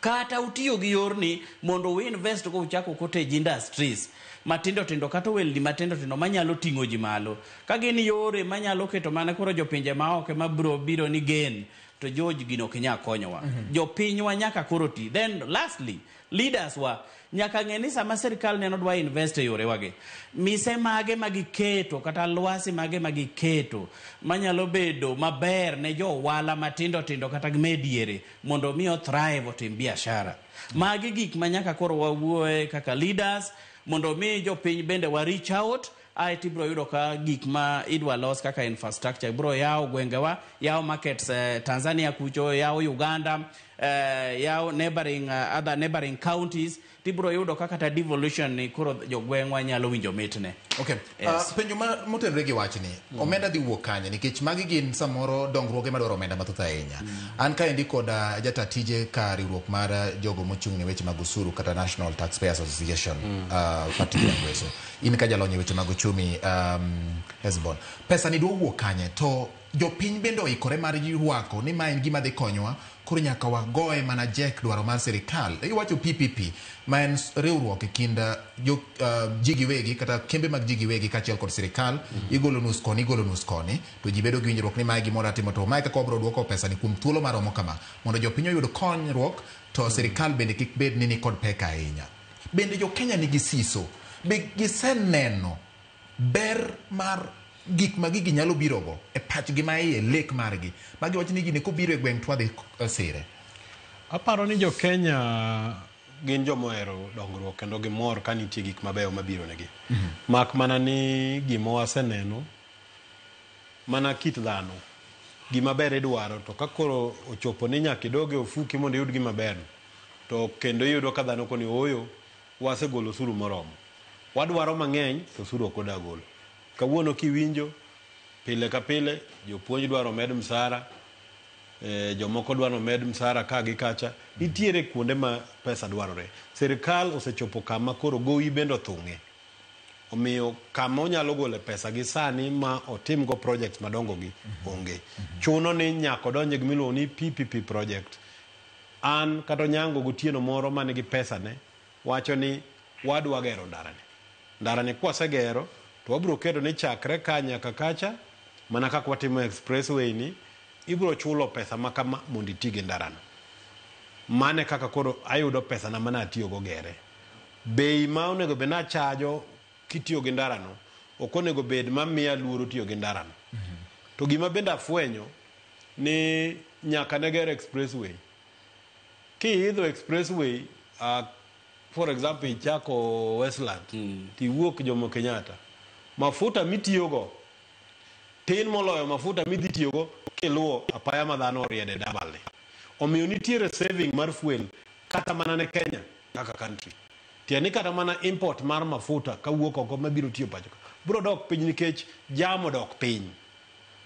Kata utiyo gi yorni mondo u invest go uchako cottage industries matindo tindo kata ohelni matindo tindo manyalo ting'o ji malo. Ka gin yore manyalo keto mana koro jopinje maoko ema biro biro ni gen to George gino ok nyal konyowa. Jopinywa nyaka koro ti. Then lastly, leaders wa nyaka ng'e ni sama sirikal neno dwa invest e yorewagi, mise mage magiketo kata lwasi mage magiketo manyalo bedo maber ne jo ohala matindo tindo kata mediere mondo mi othrive otim biashara. Magi gik ma nyaka koro wawuoye kaka leaders mondo mi jopiny bende wa reach out ae tibiro yudo ka gik ma idwa los kaka infrastructure biro yawo gwengewa, yawo markets Tanzania kucho, yawo Uganda, yawo neighboring, other neighboring counties, tibiro yudo ka kata devolution ni koro jogweng'wa nyalo winjo mitne. Okay. Yes. Penjo ma motenore gi wachni, omenda dhi wuok kanye nikech magi gin samoro dongruoge madwaro omenda mathoth ahinya. An kaendi kod jata tije ka riwruok mar jogo mochung' ne weche mag osuru kata National Taxpayers Association, Patrick Nyangweso. In ka jalony e weche mag uchumi, Hesbon. Pesa ni dwa wuok kanye to jopiny bende oikore mar rwako ni ma en gima dhi konyowa koro nyaka wagoye mana jek dwaro mar sirikal. Iwacho PPP ma en riwruok e kind jo ji giwegi kata kembe mag ji giwegi kaachiel kod sirikal. Igolo nus koni, igolo nus koni, to ji bedo gi winjruok ni mae gimoro atimo to mae kaka wabiro duoko pesa ni kuom thuolo maromo kama mondo jopiny oyud konyruok to sirikal bende kik bed ni nikod pek ahinya. Bende jo Kenya nigi siso? Be giseneno ber mar gik ma gigi nyalo birogo e pachgi ma iye, lek margi ma giwacho ni gini kobiro e gweng' to wadhi sire? Aparo ni jo Kenya gin joma ohero dongruok kendo gimor ka nitie gik mabeyo mabiro negi. Mak mana ni gima waseneno mana kit dhano gima ber idwaro to ka koro ochopo ni nyaka idog e ofuki mondo iyud gima ber to kendo iyudo ka dhano koni ooyo wasegolo osuru moromo. Wadwaro mang'eny to osuru ok odag golo. Kawuono kiwinjo pile ka pile jopuonj dwaro med msara, jomoko dwaro med msara ka gi kacha. Nitiere kuonde ma pesa dwarore. Sirikal osechopo kama koro gowi bende othung'e. Omiyo kama onyalo gole pesa gi sani ma otimgo projects madongo gi onge. Chuno ni nyaka odonje gi miluongo ni PPP project. An kata Onyango gotieno moro man gi pesane wacho ni wadwa gero ndarani. Ndarani kwasegero to wabiro keto ni chakre ka nyaka kacha mana kaka watimo expressway ni ibiro chulo pesa ma kama mondo iti gi ndarano. Mano e kaka koro ayudo pesana mane atiyogo gere. Bei ma onego bed ni achajo kitiyo gi ndarano ok onego bed mamiya luoro tiyo gi ndarano. To gima bende afwenyo ni nyaka ne ger expressway. Kiidho expressway for example ichako Westland tiwuok Jomo Kenyatta, mafuta mitiyogo tin moloyo mafuta midhi tiyogo kiluwo apaya ma dhano oriede double ni. Omiyo nitiere saving mar fuel kata mana ne Kenya kaka country. Tiende ni kata mana import mar mafuta kawuok oko mabiro tiyo pacho ka biro dok piny nikech jam odok piny.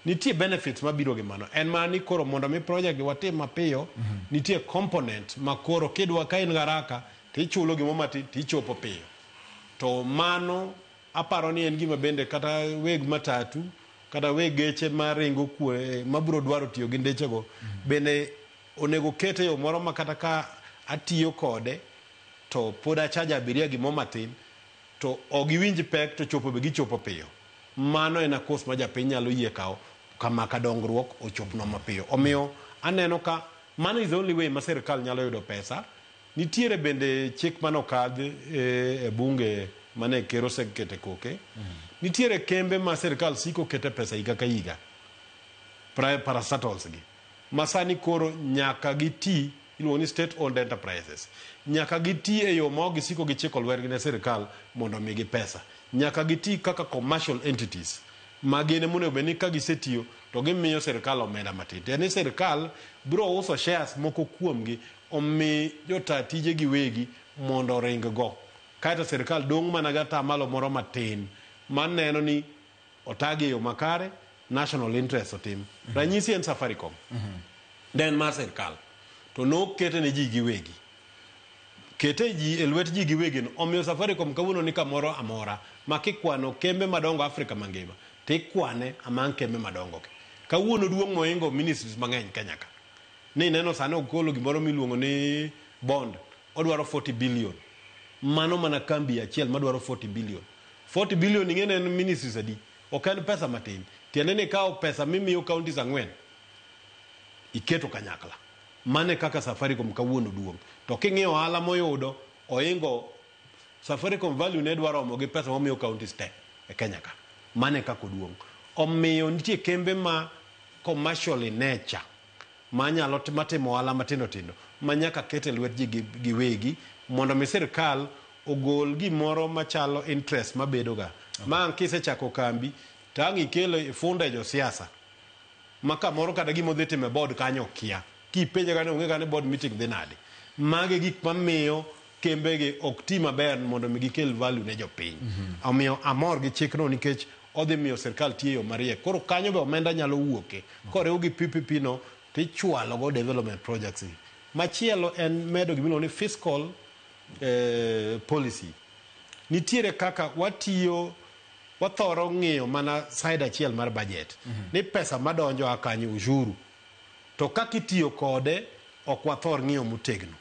Nitie benefits mabiro gi mano. En mana ni koro mondo mi project gi watim mapiyo, nitie component ma koro kidwa ka in gi haraka tichulo gimoro matin tichopo piyo. To mano aparo ni en gima bende kata weg matatu kata weg geche maringo kwe mabiro dwaro tiyo gi ndechego bende onego ket e yo moro ma kata ka atiyo kode to pod achajo abiria gimoro matin to ok giwinj pek to chopo be gichopo piyo. Mano en akos ma japiny nyalo yie kawo kama ka dongruok ochopnwa mapiyo. Omiyo aneno ka mano is the only way ma sirkal nyalo yudo pesa. Nitiere bende chik mane okadh e bunge mane ker osekete koke. Nitiere kembe ma sirkal siko kete pesa higa ka higa. Parastatals gi. Ma sani koro nyaka giti, iluongo ni state owned enterprises. Nyaka giti e yo ma ok gisiko gichiko lwetgi ne sirkal mondo omigi pesa. Nyaka giti kaka commercial entities. Ma gin ema onego bed ni ka gisetiyo to gimiyo sirkal omenda matin. Tiende ni sirkal biro uso shares moko kuomgi omi jota tije giwegi mondo oring go. Kaeto sirkal dong' mana gi atamalo moro matin maneno ni otagi e yo makare, national interest otim. Ranyisi en Safaricom. Ne en mar sirkal. To nokete ne ji giwegi. Kete ji e lwet ji giwegi no omiyo Safaricom kawuono ni kamoro amora ma kikwano kembe madongo Afrika mangima tikwane among kembe madongo gi. Kawuono duong' mohingo ministries mang'eny Kenya ka. Ni neno sani ogolo gimoro miluongo ni bond odwaro 40 billion. Mano mana kambi achiel madwaro 40 billion. 40 billion ing'e ne en ministries adi? Ok en pesa matin. Tiende ni ikawo pesa mimiyo counties ang'wen iketo kanyakla. Mano e kaka Safaricom kawuono duong'. To king'iyo ohala moyudo, oingo Safaricom value ne dwa romo gi pesa momiyo counties te e Kenya ka. Mano e kaka oduong'. Omiyo nitie kembe ma commercial in nature manyalo matimo ohala matindo tindo ma nyaka ket e lwet ji giwegi mondo mi sirkal ogol gimoro machalo interest mabedo ga. Ma ang' kisechako kambi to ang' ikelo ifundo e josiasa ma kamoro kata gima odhi timo e board kanyo okia. Kipenje kanyo onge kata ni board meeting dhi nade. Magi gik mamiyo kembegi ok ti maber mondo mi gikel value ne jopiny. Omiyo amor gi chikno nikech odhi miyo sirkal tiyo e yo mariek. Koro kanyo be omenda nyalo wuoke. Koriw gi PPP no tichwalo go development projects gi. Machielo en medo gimiluongo ni fiscal policy. Nitiere kaka watiyo wathoro ng'iyo mana side achiel mar budget. Ni pesa madonjo a kanyo ushuru. To kaka itiyo kode ok wathor ng'iyo motegno.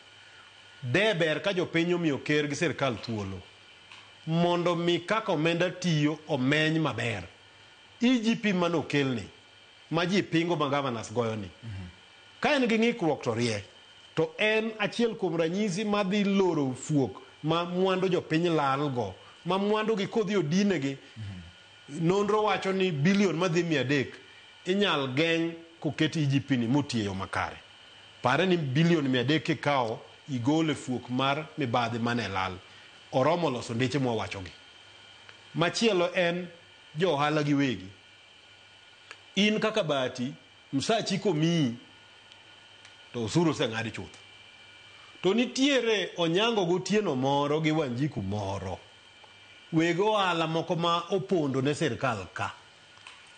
De ber ka jopiny omiyo ker gi sirkal thuolo mondo mi kaka omenda tiyo omeny maber. EGP manokelni ma ji pingo ma governors goyo ni. Ka en gi ng'ikruok to rie. To en achiel kuom ranyisi madhi loro fuok ma mwandu jopiny lal go. Ma mwandu gi kodhi odinegi. Nonro wacho ni bilion madhi 300 inyal geng' koket EGP ni motiyo e yo makare. Pare ni bilion 300 kikawo igolo e fuok mar mibadhi mane lal. Oromo loso ndeche mwawachogi. Machielo en jo ohala giwegi. In kaka Bahati, msachi komiyi to osuru oseng'adi chuth. To nitiere Onyango Gotieno moro gi Wanjiku moro. Weg ohala moko ma opondo ne sirkal ka.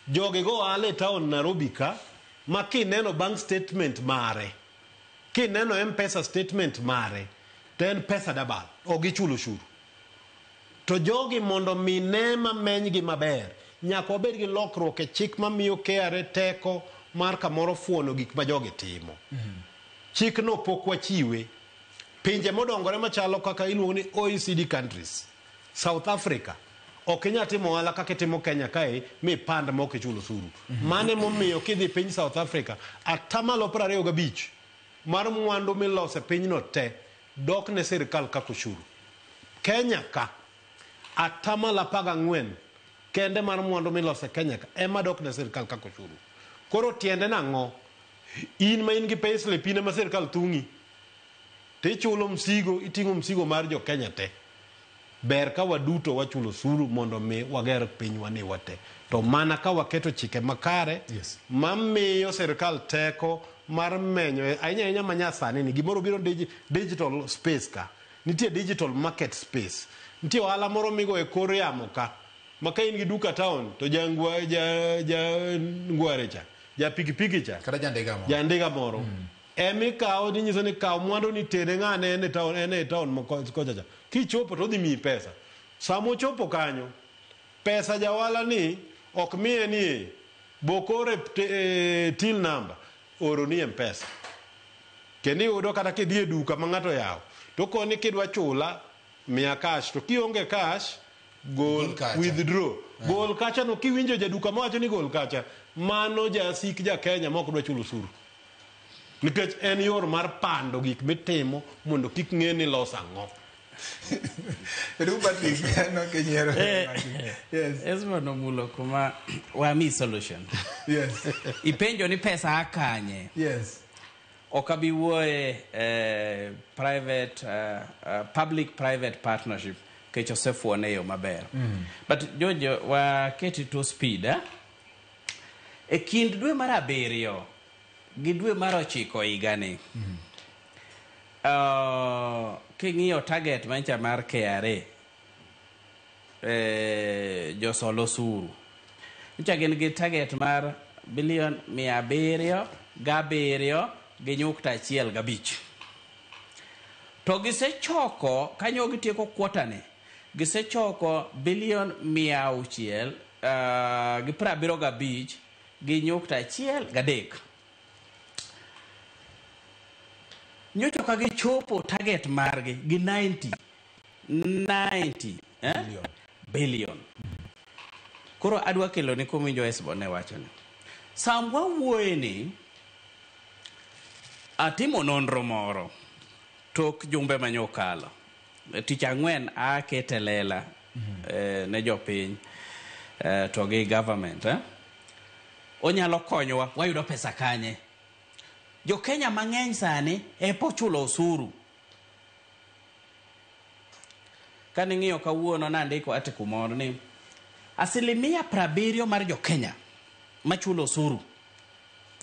Jogi go ohala e town Nairobi ka ma kineno bank statement mare, kineno M-Pesa statement mare, to en pesa dabal, ok gichul ushuru. To jogi mondo mi ne mamenygi maber, nyaka wabed gi lokruok e chik mamiyo KRA teko mar kamoro fuono gik ma jogi timo. Chikno pok wachiwe. Pinje modongore machalo kaka iluongo ni OECD countries, South Africa, ok inyal timo ohala kaka itimo Kenya kae mipand ma ok ichul osuru. Mano emomiyo kidhi piny South Africa, atamalo 25 mar mwandu miloso e pinyno te dok ne sirkal kaka osuru. Kenya ka, atamalo 14 kende mar mwandu miloso e Kenya ka ema dok ne sirkal kaka osuru. Koro tiende nang'o? In ma in gi payslip in ema sirkal thung'i. Tichulo msigo, iting'o msigo mar jo Kenya te. Ber ka waduto wachulo osuru mondo mi wager pinywa ni wate. To mana ka waketo chike makare Yes. mamiyo sirkal teko mar menyo ahinya ahinya manyasani ni gimoro biro digital space ka. Nitie digital market space. Nitie ohala moro migo e kor yamo ka. Ma ka in gi duka town to jangwa ja ja ngware cha, ja pikipiki cha. Kata jandiga moro. Jandiga moro. Emikawo tinyiso ni kaw mwandu ni tere ng'ane en e town en e town kocha cha. Kichopo to odhi miyi pesa. Sama ochopo kanyo, pesa jawala ni ok miye ni bokore till number oro ni M-Pesa. Kendo iyudo kata kidhi e duka ma ng'ato oyawo to koni kidwa chula miya cash to kionge cash gol withdraw. Gol kacha no kiwinjo jaduka mawacho ni gol kacha mano jasik ja Kenya ma ok dwa chulo osuru. Nikech en yor mar pando gik mitimo mondo kik ng'e ni loso ang'o. Esmond omulo kuma wami solution. Yes. Ipenjo ni pesa a kanye. Yes. Ok abi wuoye private public private partnership kech osefuone e yo maber. But George waketi to speed eh? E kind dwe mar 7 gi dwe mar 9 higani. King'iyo target mancha mar KRA josol osuru ncha gin gi target mar bilion 707.15. To gisechoko kanyo gitieko kwota ni gisechoko bilion 675.13. Nyocha ka gichopo target margi gi 90 billion. Koro adwa kelo ni kuminjo Esbon ne wacho ni samwa wuoye ni atimo nonro moro tok jumbe manyokalo tich ang'wen akete lela ne jopiny to gi government onyalo konyowa wayudo pesa kanye. Jo Kenya mang'eny sani epo chulo osuru. Kaning'iyo kawuono nandiko article moro ni 70% mar jo Kenya machulo osuru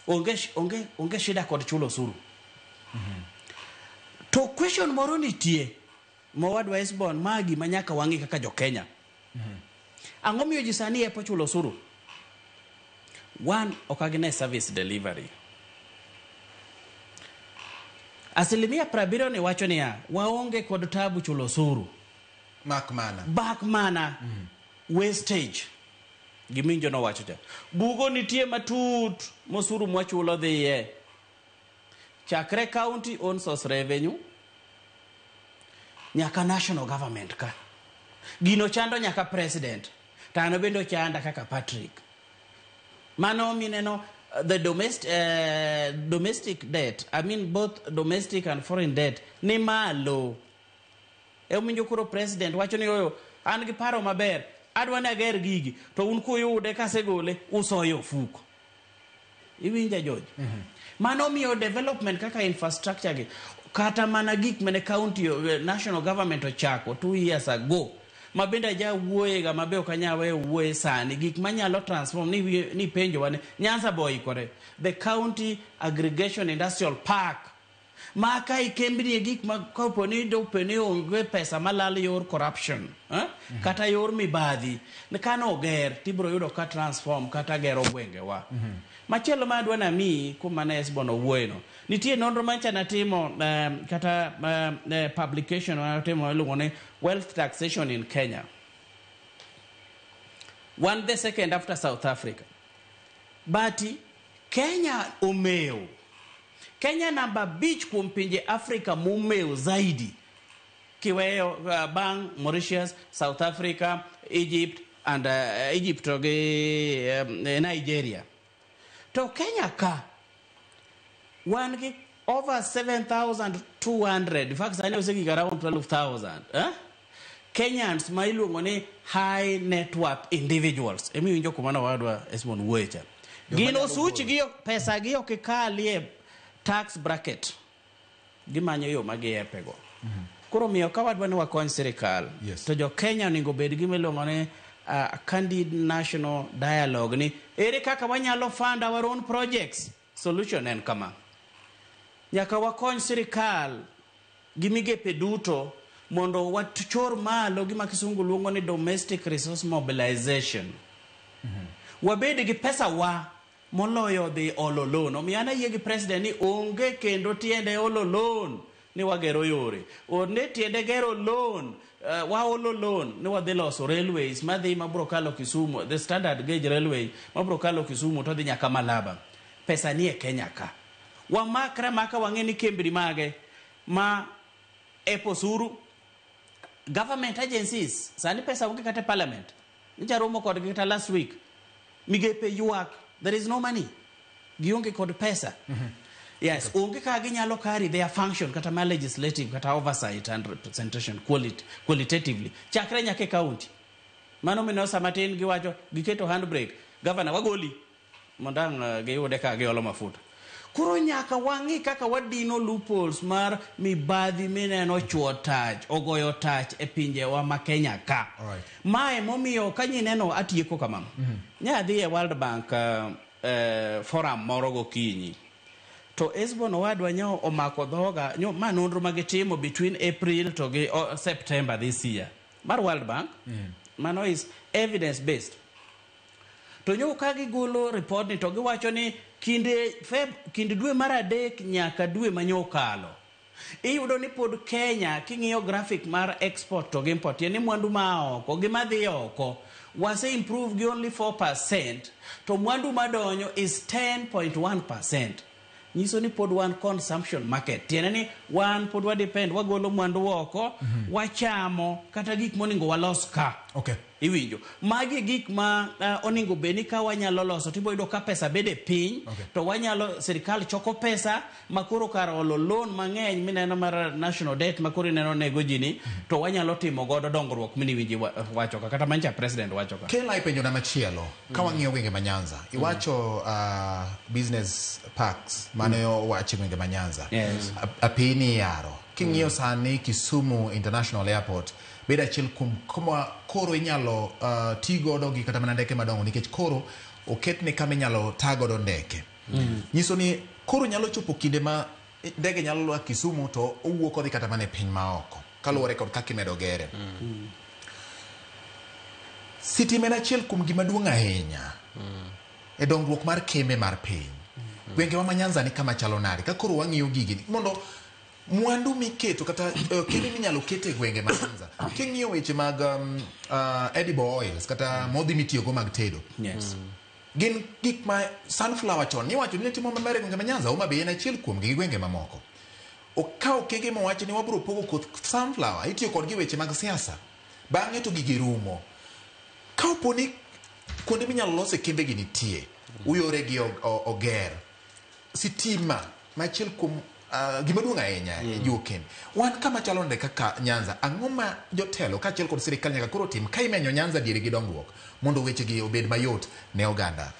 onge shida kod chulo osuru. To question moro nitie mowadwa Esbon magi manyaka wang'i kaka jo Kenya. Ang'o miyo ji sani epo chulo osuru? One, ok gine service delivery. 70% ni wacho niya waonge kod tabu chulo osuru. Mak mana. Bak mana. Wastage. Giminjo no wacho cha. Bugo nitie matut mosuru mwachulo dhiye. Chakre county own source revenue nyaka national government ka. Gino chando nyaka president. Tano bende chanda kaka Patrick. Mano mineno the domestic debt, I mean both domestic and foreign debt, ni malo. Emomiyo koro president wacho ni oyo an gi paro maber, adwa ni ager gigi, to un kuyude kasegole usoyo ofuko. Iwinja George? Mano miyo development kaka infrastructure gi, kata mana gik mane county national government ochako 2 years ago, ma bende aja wuoyega mabe ok anyal weyo wuoye sani, gik manyalo transform ni penjowa ni Nyanza bo oikore, the county aggregation industrial park ma ka ikembni e gik ma kapo ni dopeni onge pesa malal yor corruption kata yor mibadhi kano oger tibiro yudo ka transform kata gero gwengewa. Machielo ma adwa namiyi kuma ne Esbon owuoyeno, nitie nonro mancha natimo kata publication manatimo iluongo ni wealth taxation in Kenya. One the second after South Africa. But Kenya omewo. Kenya namba 5 kuom pinje Afrika momew zaidi kiweyo bang' Mauritius, South Africa, Egypt and Egypt to gi Nigeria. To Kenya ka wan gi over 7,200, in fact sani osegik around 12,000, eh? Kenyans ma iluongo ni high net worth individuals. Emi winjo kuma nowadwa Esmond wuoye cha. Gin osuch gi pesa gi ok ikalie tax bracket. Gimanyo yo ma giepego. Koro miyo ka wadwa ni wakony sirikal, to jo Kenya onego bed gima iluongo ni candid national dialogue ni ere kaka wanyalo fund our own projects. Solution en kama. Nyaka wakony sirikal gi migepe duto mondo wachor malo gima kisungu luongo ni domestic resource mobilization. Wabed gi pesa wa moloyo dhi olo loan. Omiyo an ayie gi president ni onge kendo tiende olo loan ni wagero yore. Onge tiende gero loan, waolo loan ni wadhi loso railways madhi mabro kalo Kisumu, the standard gauge railway mabro kalo Kisumu to dhi nyaka Malaba. Pesa ni e Kenya ka. Wamakre maka wang'e ni kembni mage ma epo osuru government agencies sani pesa onge kata e parliament. Nyicha romo kodgi kata last week. Migepe ywak, there is no money. Gionge kod pesa. Yes, onge kaka ginyalo carry their function kata mar legislative kata oversight and representation qualitatively. Chakre nyaka e county. Mano mineno sama tin giwacho giketo handbrake. Governor wagoli mondo ang' giyude ka giolo mafuta. Koro nyaka wang'i kaka wadino loopholes mar mibadhi mineno chuo tach, ogoyo tach e pinjewa ma Kenya ka. Mae momiyo ka nyineno atieko kama. Nya adhi e World Bank forum moro gokinyi. To Esbon owadwa nyo omako dhoga, nyo ma nonro ma gitimo between April to gi September this year. Mar World Bank, mano is evidence based. To nyo ka gigolo report ni to giwacho ni kinde Feb, kind dwe mar 3 nyaka dwe manyo okalo. Iyudo ni pod Kenya king'iyo graphic mar export to gi import, tiende ni mwandu ma oko gi madhi oko wase improve gi only 4% to mwandu madonjo is 10.1%. Nyiso ni pod wan consumption market. Tiende ni wan pod wa depend, wagolo mwandu oko, wachamo kata gik monego walos ka. Iwinjo. Magi gik ma onego bed ni ka wanyalo loso tibo yudo ka pesa bede piny, to wanyalo sirikal choko pesa ma koro kar olo loan mang'eny mineno mar national debt ma koro ineno nego ji ni, to wanyalo timo godo dongruok miniwinji wacho ka kata mancha president wacho ka. Kela ipenjo na machielo ka wang'iyo gwenge ma Nyanza iwacho business parks mane owacho e gwenge ma Nyanza. Apini yaro king'iyo sani Kisumu International Airport bedo achiel kuom kuma koro inyalo ti godo gi kata mana ndeke madongo nikech koro oketne kama inyalo ta godo ndeke. Nyiso ni koro nyalo chopo kinde ma ndege nyalo lwa Kisumu to owuok odhi kata mana e piny maoko kaluwore kod kaka imedo gere. Sitima en achiel kuom gima duong' ahinya e dongruok mar kembe mar piny. Gwengewa ma Nyanza ni kama chalo nade ka koro wang'iyo gigi mondo mwandu miketo kata kembe minyalo ket e gwenge ma Nyanza king'iyo weche mag edible oils kata modhi mitiyogo mag tedo gin gik ma sunflower chon niwacho ni ne timo maber e gwenge ma Nyanza. Homa Bay en achiel kuomgi gi gwenge mamoko okawo okenge mowacho ni wabiro pogo koth sunflower itiyo kodgi e weche mag siasa bang'e to gigi rumo. Ka opo ni kuonde minyalo lose kembegi nitie yoregi oger sitima ma achiel kuom gima duong' ahinya e jiwo kembe wan kama chalo nade kaka Nyanza ang'o ma jotelo kaachiel kod sirikal nyaka koro tim ka imenyo Nyanza diere gi dongruok mondo wechegi obed mayot ne oganda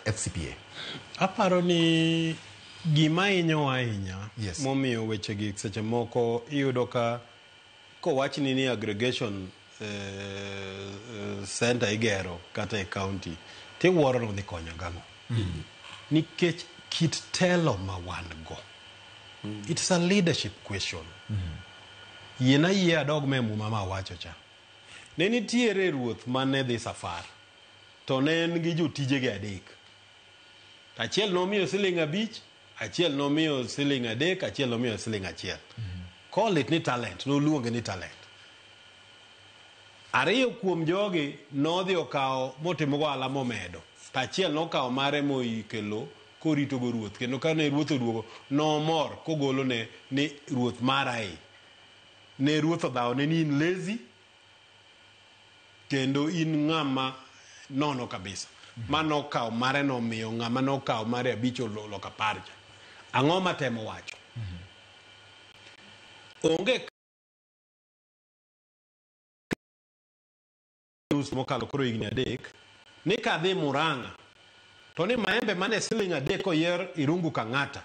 FCPA? Aparo ni gima hinyowa ahinya momiyo wechegi seche moko iyudo ka kowachni ni aggregation center igero kata e county tiwuoro ni odhi konyo gang'o nikech kit telo ma wan go. It's a leadership question. Yiena yie adog me muma ma awacho cha ne nitiere ruoth mane dhi safar to ne en gi jotijege 3. Achiel nomiyo siling 5, achiel nomiyo siling 3, achiel nomiyo siling 1. Call it ni talent, noluonge ni talent. 2 kuom jogi nodhi okawo motimo go ohala momedo to achiel nokawo mare moikelo. koritogo ruoth kendo kane ruoth oduogo nomor kogolone ni ruoth mara e. Ne ruoth odhawone ni in lazy kendo in ng'ama nono kabisa. Ma nokawo mare nomiyo ng'ama nokawo mare abich oloko apar cha. Ang'o matemo wacho? Onge nus mokalo koro higni 3 ni kadhi Murang'a to ni maembe mane siling 3 oyier Irungu Kang'ata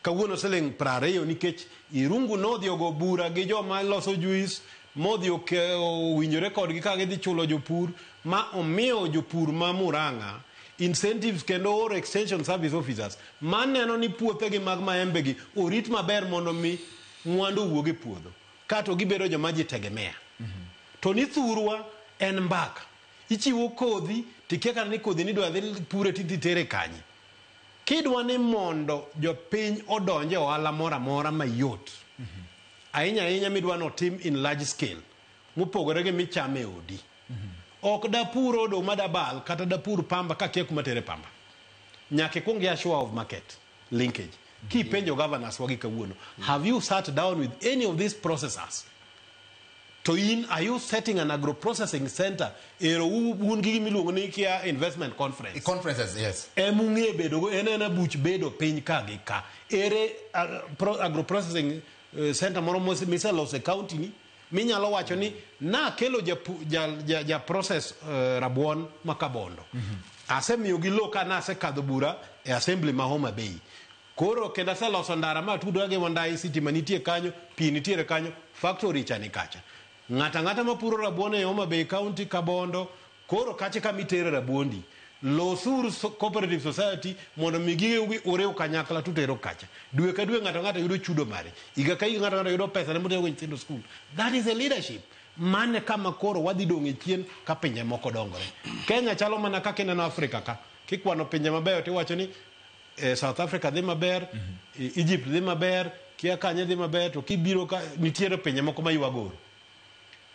kawuono siling 20 nikech Irungu nodhi ogo bura gi joma loso juice modhi owinjore kodgi ka gidhi chulo jopur ma omiyo jopur ma Murang'a incentives kendo oro extension service officers maneno ni puothegi mag maembe gi orit maber mondo mi mwandu owuog e puodho kato gibedo joma ji tegemea. To ni thurwa en mbaka. Ichiwo kodhi tikia kata ni kodhi ni idwa dhi pure tidhi tere kanye. Kidwa ni mondo jopiny odonje ohala moro amora mayot, ahinya ahinya midwa ni otim in large scale, mopogore gi michamo e odi. Ok dapur oduma dabal kata dapur pamba kakia kuma tere pamba. Nyaka ikuong i assure of market linkage. Kipenjo governors wagi kawuono, have you sat down with any of these processors? To in, are you setting an agro-processing center? Ero un gi gima iluongo ni kia investment conference. Conferences, yes. Emung'e bedo go, en ena buch bedo piny ka gi ka. Ere agro-processing center moro miseloso e county ni, minyalo wacho ni nakelo ja process rabuon ma Kabondo. Asemiyo gi lo ka nasekadho bura e assembly ma Homa Bay. Koro kendo aseloso ndara ma tudora gi Wandai sitima nitie kanyo, pi nitiere kanyo, factory cha ni kacha. Ng'ato ang'ata mapuro rabuon e Homa Bay County, Kabondo, koro kacha kama itere rabuondi. Losuru cooperative society mondo mi gige uriw kanyakla tutero kacha. Dwe ka dwe ng'ato ang'ato yudo chudo mare. Higa ka higa ng'ato ang'ato yudo pesa ne motero go nyithindo skul. That is a leadership. Mane kama koro wadhi dong' e chien ka pinje moko dongore. Kenya chalo mana kaka ineno Afrika ka. Kikwano pinje mabeyo tiwacho ni South Africa dhi maber, Egypt dhi maber, kia kanye dhi maber, to kibiro ka nitiere pinje moko ma ywagoro.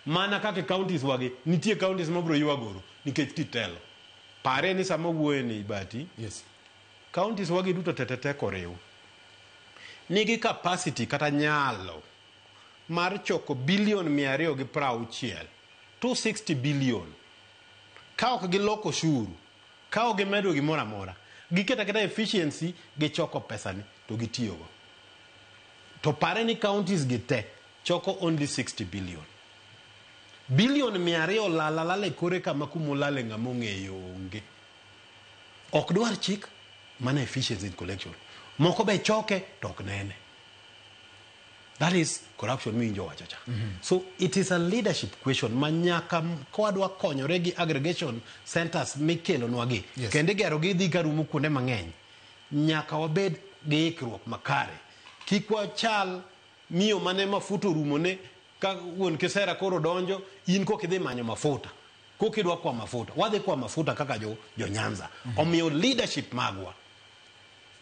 Mana kaka e counties wagi, nitie counties mabiro ywagoro nikech titelo. Pare ni sama wuoye ni Bati, yes. Counties wagi duto tetete koriw. Nigi capacity kata nyalo mar choko bilion 260, 260 billion. Ka ok giloko ushuru, ka ok gimedo gimoro amora, giketo aketa efficiency, gichoko pesani to gitiyogo. To pare ni counties gi te choko only 60 billion. Bilion 200 lal alala e kore kama kumolale ng'ama ong'eyo onge. Ok dwar chik, mana efficiency in collection. Moko be choke to ok nene. That is corruption miwinjo wacho cha. So it is a leadership question ma nyaka kwadwa konyore gi aggregation centers mikelonwa gi. Yes. Kendo igero gi dhi karumo kuonde mang'eny. Nyaka wabed gi ikruok makare. Kik wachal miyo mane mafuta orumone ka wuon kisera koro donjo in kok idhi manyo mafuta. Kok idwa kwa mafuta. Wadhi kwa mafuta kaka jo Nyanza. Omiyo leadership magwa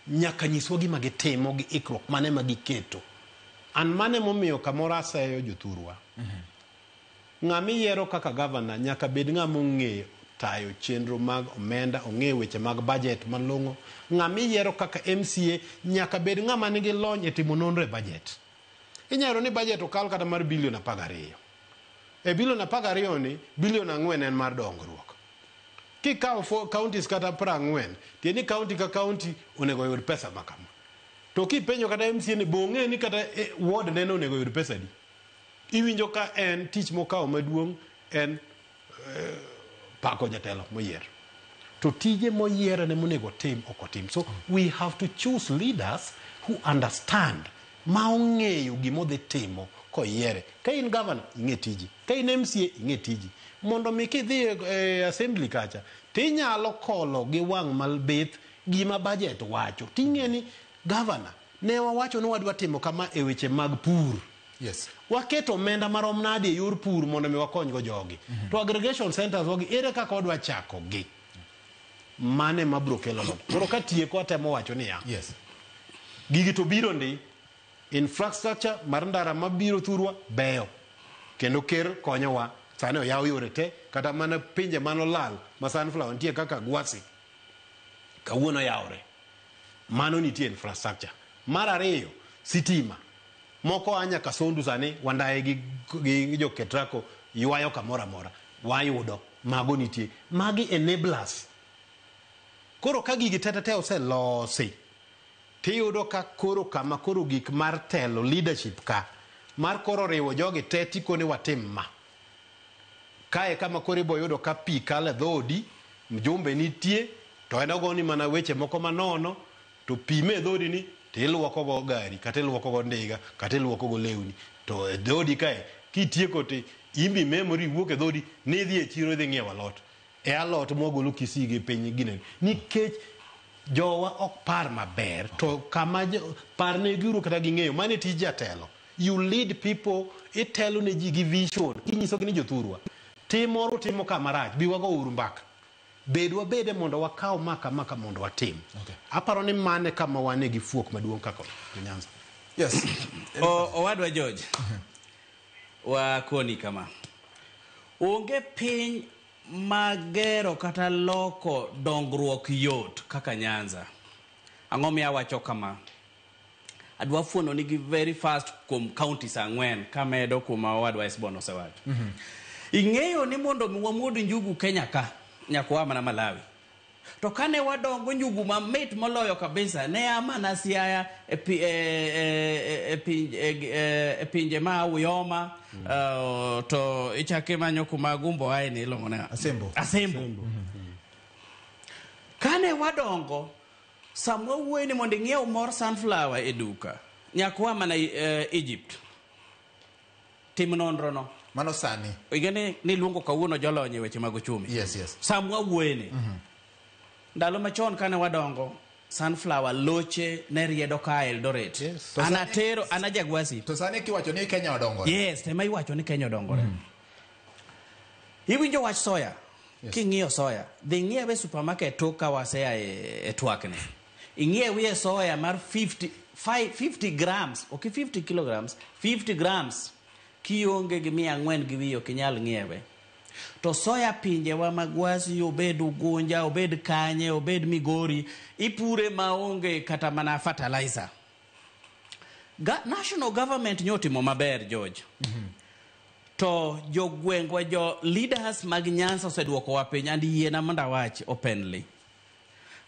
nyaka nyiswa gima gitimo gi ikruok mane ma giketo. An mane momiyo kamoro aseyo jothurwa. Ng'ama iyiero kaka governor nyaka bed ng'ama ong'eyo tayo chenro mag omenda, ong'eyo weche mag budget malong'o. Ng'ama iyiero kaka MCA nyaka bed ng'ama nigi lony e timo nonro e budget. Inyalo ni budget okal kata mar bilion 12. E bilion 12 ni, bilion 4 en mar dongruok. Kikawo counties kata 40, tiende ni county ka county onego oyud pesa ma kama. To kipenjo kata MCA ni bo ong'e ni kata ward neno onego oyud pesa di. Iwinjo ka en tich mokawo maduong' en pako jatelo moyier. To tije moyier ne monego otim ok otim. So we have to choose leaders who understand ma ong'eyo gima odhi timo koyiere. Ka in governor, ing'e tiji. Ka in MCA, ing'e tiji. Mondo mi kidhi e assembly kacha, tinyalo kolo gi wang' malbith gima budget wacho. Ting'e ni governor, ne wawacho ni wadwa timo kama e weche mag pur. Yes. Waketo omenda marom nade e yor pur mondo mi wakony go jogi. To aggregation centers wagi ere kaka wadwa chako gi. Mane mabro kelo lokruok. Koro katieko atemo wacho niya. Yes. Gigi to biro ndi. Infrastructure mar ndara mabiro thurwa beyo. Kendo ker konyowa. Sani oyaw yore te kata mana pinje manolal ma sunflower nitie kaka Gwasi. Kawuono oyawore. Mano nitie infrastructure. Mar ariyo, sitima. Moko a nyaka Sondu sani wandaye gi, gi jo Ketraco ywayo kamoro amora. Wayudo. Mago nitie. Magi enablers. Koro ka gigi te te te oselosi, tiyudo ka koro kama koro gik mar telo leadership ka mar koro riwo jogi te tikone watim ma. Kae kama koro ibo yudo ka pi kalo e dhoodi, mjumbe nitie, to en ogoni mana weche moko manono, to pi me dhoodi ni to iluoko go gari, kata iluoko go ndiga, kata iluoko go lewni. To e dhoodi kae, kitieko to imbi memory iwuok e dhoodi, nidhi e chiro idhi ng'iewo alot. E alot mwagolo Kisii gi piny ginene. Nikech jowa ok par maber, to kama par negiuru kata ging'eyo, mano e tij jatelo. You lead people, itelo ne ji gi vision, kinyisogi ni jothurwa. Tim moro utimo ka marach, bi wago uru mbaka. Bed wabede mondo wakaw ma kama ka mondo watim. Okay. Aparo ni mane kama wane gi fuok maduong' kaka jo-Nyanza. Yes. Owadwa George, wakoni kama. Onge piny magero kata loko dongruok yot kaka Nyanza. Ang'o miyo awacho kama? Adwa fuono nigi very fast kuom counties ang'wen kamedo kuma owadwa Esbon osewacho. Ing'eyo ni mondo mi wamuod njugu Kenya ka, nyaka waa mana Malawi. To kane wadongo njugu mamit moloyo kabisa ne a mana Siaya e, pi, e, e, e, e, e, e pinje ma Uyoma to ichako imanyo kuma Gumbo ae ni iluongo ne Asembo. Asembo. Kane wadongo sama wawuoyo ni mondo ing'iew mor sunflower e duka nyaka waa mana Egypt. Tim nonro no. Mano sani. Ing'e ni niluongo kawuono jolony e weche mag uchumi. Yes. Sama wawuoye ni. Ndalo machon kane wadongo sunflower loche ne riedo ka Eldoret. Yes. To Anatero ana jagwasi. To sani kiwacho ni Kenya odongore. Yes, tema iwacho ni Kenya odongore. Iwinjo wach soya. Yes. King'iyo soya, dhi ng'iewe supermarket tok ka wasea e twakni. Ing'iewie soya mar 50 grams, ok 50 kilograms, 50 grams. Kionge gi 400 gi wiye ok inyal ng'iewe. To soya pinjewa mag Gwasi, obed Ugunja, obed Kanye, obed Migori, ipure maonge kata mana fertilizer. National government nyotimo maber, George. To jogwengwa, jo leaders mag Nyanza oseduokowa piny, and yiena mondo awach openly.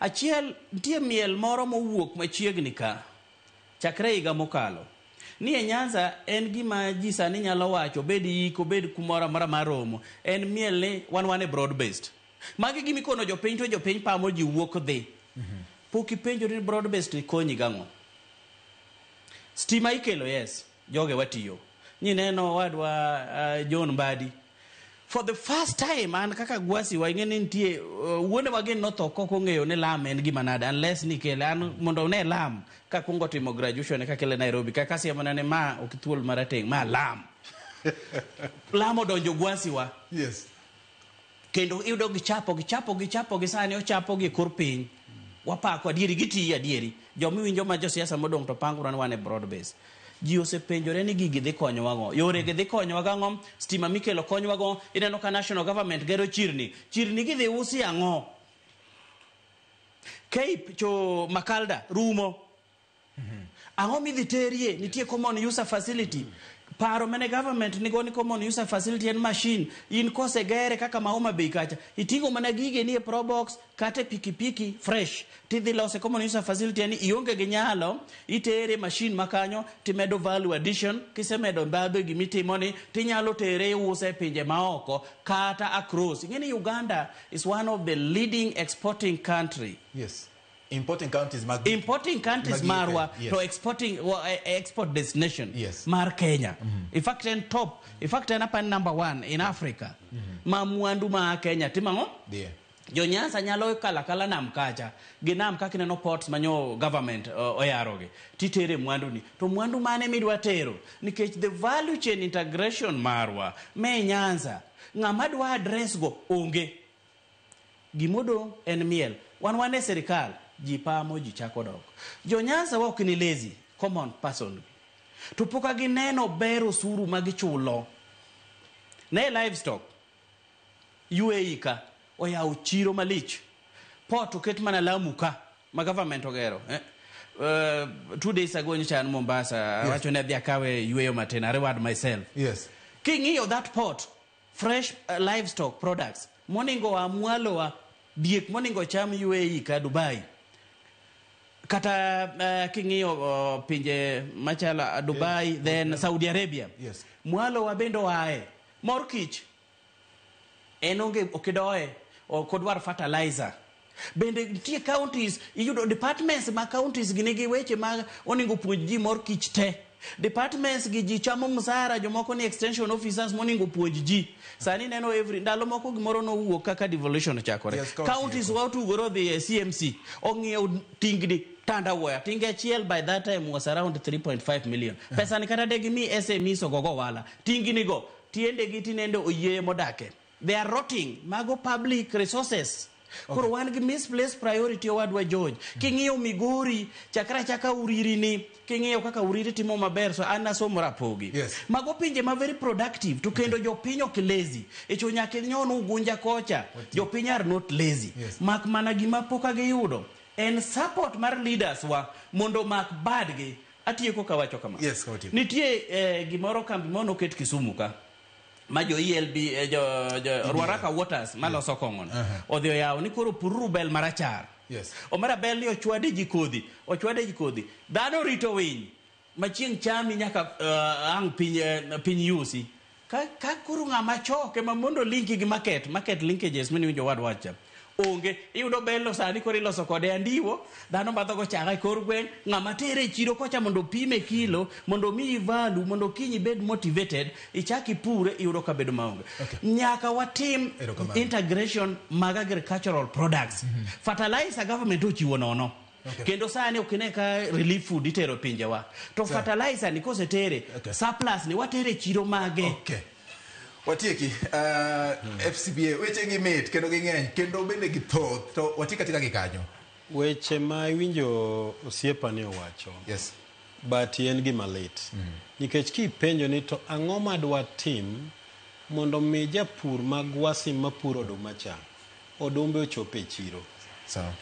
Achiel, nitie miel moro mowuok machiegni ka, chakre higa mokalo. Ni e Nyanza en gima ji sani nyalo wacho, obed yik, obed kumoro amora mar romo. En miel ni wan e broad based. Magi gima ikono jopiny to jopiny pamo ji wuok dhi. Pok ipenjori ni broad based ni konyi gang'o? Stima ikelo, yes, joge watiyo. Nyineno wadwa John Mbadi. For the first time, an kaka Gwasi wa ing'e ni nitie wuonewa gin notho kok ong'eyo ni lam en gima nade unless nikele an mondo one lam kakwongo timo graduation kakele Nairobi kaka siemona ni ma ok thuol marateng' ma lam. Lam odonjo Gwasi wa. Yes. Kendo iyudo gichapo gichapo gichapo gi sani ochapo gi e kor piny. Wapako adieri gitiyo adieri. Jomiwinjo ma josiasa modong' to pangore ni wan e broad base. Ji osepenjore ni gigi dhi konyowa go. Yore gi dhi konyowa gang'o? Stima mikelo konyowa go. Ineno ka national government gero chirni. Chirni gidhi usi ang'o? Cape cho Makalda rumo. Ang'o midhi terie? Nitie common user facility. Paro mane government nigo ni common user facility en machine. In kosegere kaka ma Homa Bay kacha. Iting'o mana gige ni e Probox kata e pikipiki fresh. Tidhi lose common user facility en ionge gi nyalo, itere machine makanyo timedo value addition, kisemedo ndhadhu e gimitimo ni tinyalo tere iuse e pinje maoko kata across. Ing'e ni Uganda is one of the leading exporting country. Yes. Importing countries mag importing countries mag marwa yes. to exporting export destination yes. mar Kenya. In fact en top, in fact en apa number 1 in Africa. Ma mwandu ma Kenya timang'o? Yeah. Jo Nyanza nyalo kala kala nam kacha gi nam kaka ineno ports manyo government oyarogi titere mwandu ni to mwandu mane midwa tero nikech the value chain integration marwa me Nyanza ng'ama dwa address go onge. Gimodong' en miel. Wan e sirikal, ji pamo, ji chako dok. Jo Nyanza wa ok ni lazy, common person. To pok gineno ber osuru ma gichulo. Ne livestock, UAE ka, oyawo chiro malich. Port oket mana Lamu ka, ma government ogero. 2 days ago nyocha an Mombasa. Awacho ni adhi akawe yweyo matin, I reward myself. King'iyo that port, fresh livestock products moningo oa mwalowa, diek moningo cham UAE ka Dubai kata king'iyo pinje machalo Dubai, then Saudi Arabia. Mwalowa bende oae mor kich en onge, ok idoye, ok odwar fertilizer. Bende nitie counties, iyudo departments ma counties gi nigi weche ma onego puonj ji mor kich te. Departments gi ji chamo msara, jomoko ni extension officers monego puonj ji. Sani neno every ndalo moko gimoro nowuok kaka devolution ochakore. Yes, county. Counties wa otugore odhi e CMC ong'iewo tingni tandawuoya tinge achiel, by that time was around 3.5 million. Pesa ni kata de gimi SMEs ogogo ohala, tingni go tiendegi tinende oyieyo modake, they are rotting. Mago public resources. Koro wan gi misplaced priority, owadwa George. King'iyo Migori, chakra achaka Uriri ni, king'iyo kaka Uriri timo maber, so an nasomo Rapogi. Mago pinje ma very productive, to kendo jopiny ok lazy. Echo nyaka inyon Ugunja kocha, jopiny are not lazy. Mak mana gima pok giyudo en support mar leaders wa mondo mak badgi. Atieko kawacho kama. Yes, kawatieko. Nitie gimoro, kambi moro noket Kisumu ka ma jo ELB, jo Ruaraka Waters maloso kong'ono odhi oyawo ni koro pururu bel marachar. Omera bel ni ochwade ji kodhi, ochwade ji kodhi. Dhano rito winy ma chieng' chami nyaka ang' piny, piny yusi. Ka koro ng'ama choke ma mondo linki gi market linkages miniwinjo wad wacha. Onge, iyudo bel sani koro iloso kode andiwo, dhano madho go chak e kor gweng', ng'ama tere e chiro kocha mondo opime kilo, mondo omiyi value, mondo kiny ibed motivated, ichak ipure, iyudo ka bedo maonge. Nyaka watim Erokamano. integration mag agricultural products. Fertilizer government ochiwo nono. Kendo sani ok ine ka relief food itero e pinjewa. To fertilizer ni kosetere, surplus ni watere e chiro mage. Watieki FCPA, weche gi mit kendo ging'eny kendo bende githoth, to watiek atika gi kanyo. Weche ma iwinjo osiepa ni owacho. But en gima lit. Nikech kipenjo ni to ang'o ma dwa tim mondo mi japur mag Gwasi mapuro oduma cha odumbe ochop e chiro.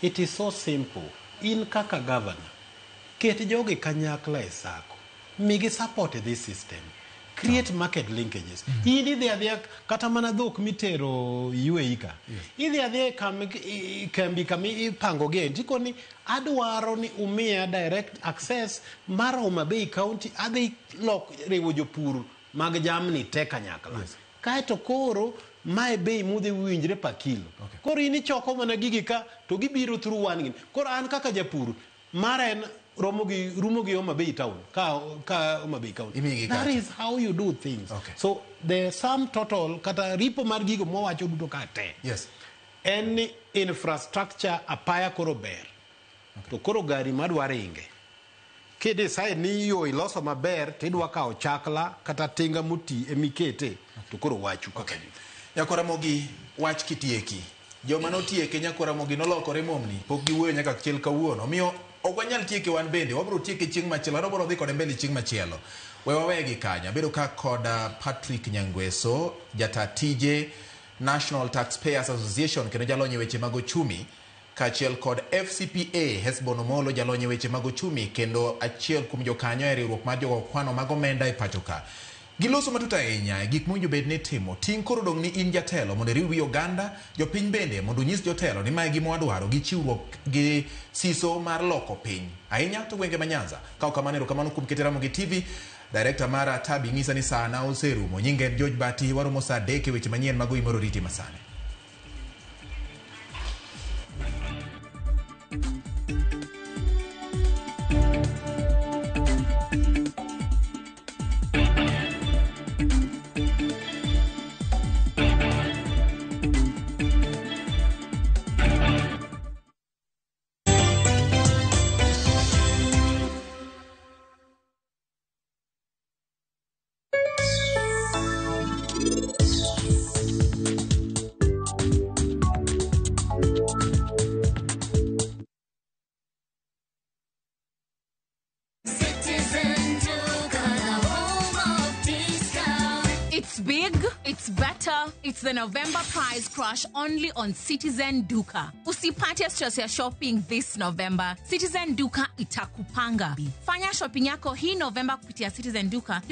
It is so simple. In kaka governor, ket jogi kanyakla e sacco. Migi support this system. Create market linkages. In idhi adhiya kata mana dhok mitero UAE ka. Idhi adhiya e kambi kama ipangogie tikoni adwaro ni umiya direct access mar Homa Bay County, adhi lok riwo jopur mag jamni te kanyakla. Kaeto koro mae bei mudhi winjre per kilo. Koro in ichoko mana gigi ka to gibiro through one gini. Koro an kaka japur mara en romo gi rumo gi Homa Bay town ka Homa Bay County. Imiyi gi That kacha. is how you do things. So the sum total kata ripo mar gigo mwawacho duto ka te. En ni infrastructure apaya koro ber. To koro gari madwa ringe. Kidecide ni yo iloso maber tidwa kawo chakla kata tinga moti emikete to koro wachu kaka ji. Nyakoramogi wach kitieki. Joma notieke Nyakoramogi nolokore momni, pok giwuoyo nyaka chiel kawuono. Omiyo ok wanyal tieke wan bende, wabiro tieke chieng' machielo, wabiro dhi kode mbele chieng' machielo. We wawegi kanyo. Abedo ka kod Patrick Nyangweso, jata tije National Taxpayers Association kendo jalony e weche mag ochumi, kaachiel kod FCPA Hesbon Omolo, jalony e weche mag ochumi kendo achiel kuom jokanyo e riwruok mar jogo kwano mag omenda e pacho ka. Giloso matut ahinya e gik mowinjo bed ni itimo. Ting' koro dong' ni in jatelo mondo iriw wi oganda, jopiny bende mondo onyis jotelo ni mae gima wadwaro gi chiwruok gi siso mar loko piny. Ahinya to gwenge ma Nyanza. Ka ok kamano, erokamano kuom kete Ramogi TV. Director mara Tabi ng'isa ni saa na oserumo. Nyinga en George Bati, waromo saa 3 e weche manyien mag Oimoro Riti masani. It's big, it's better, it's the November price crash only on Citizen Duka. Usipate stress ya shopping this November. Citizen Duka itakupanga. Fanya shopping yako hii November kupitia Citizen Duka ndio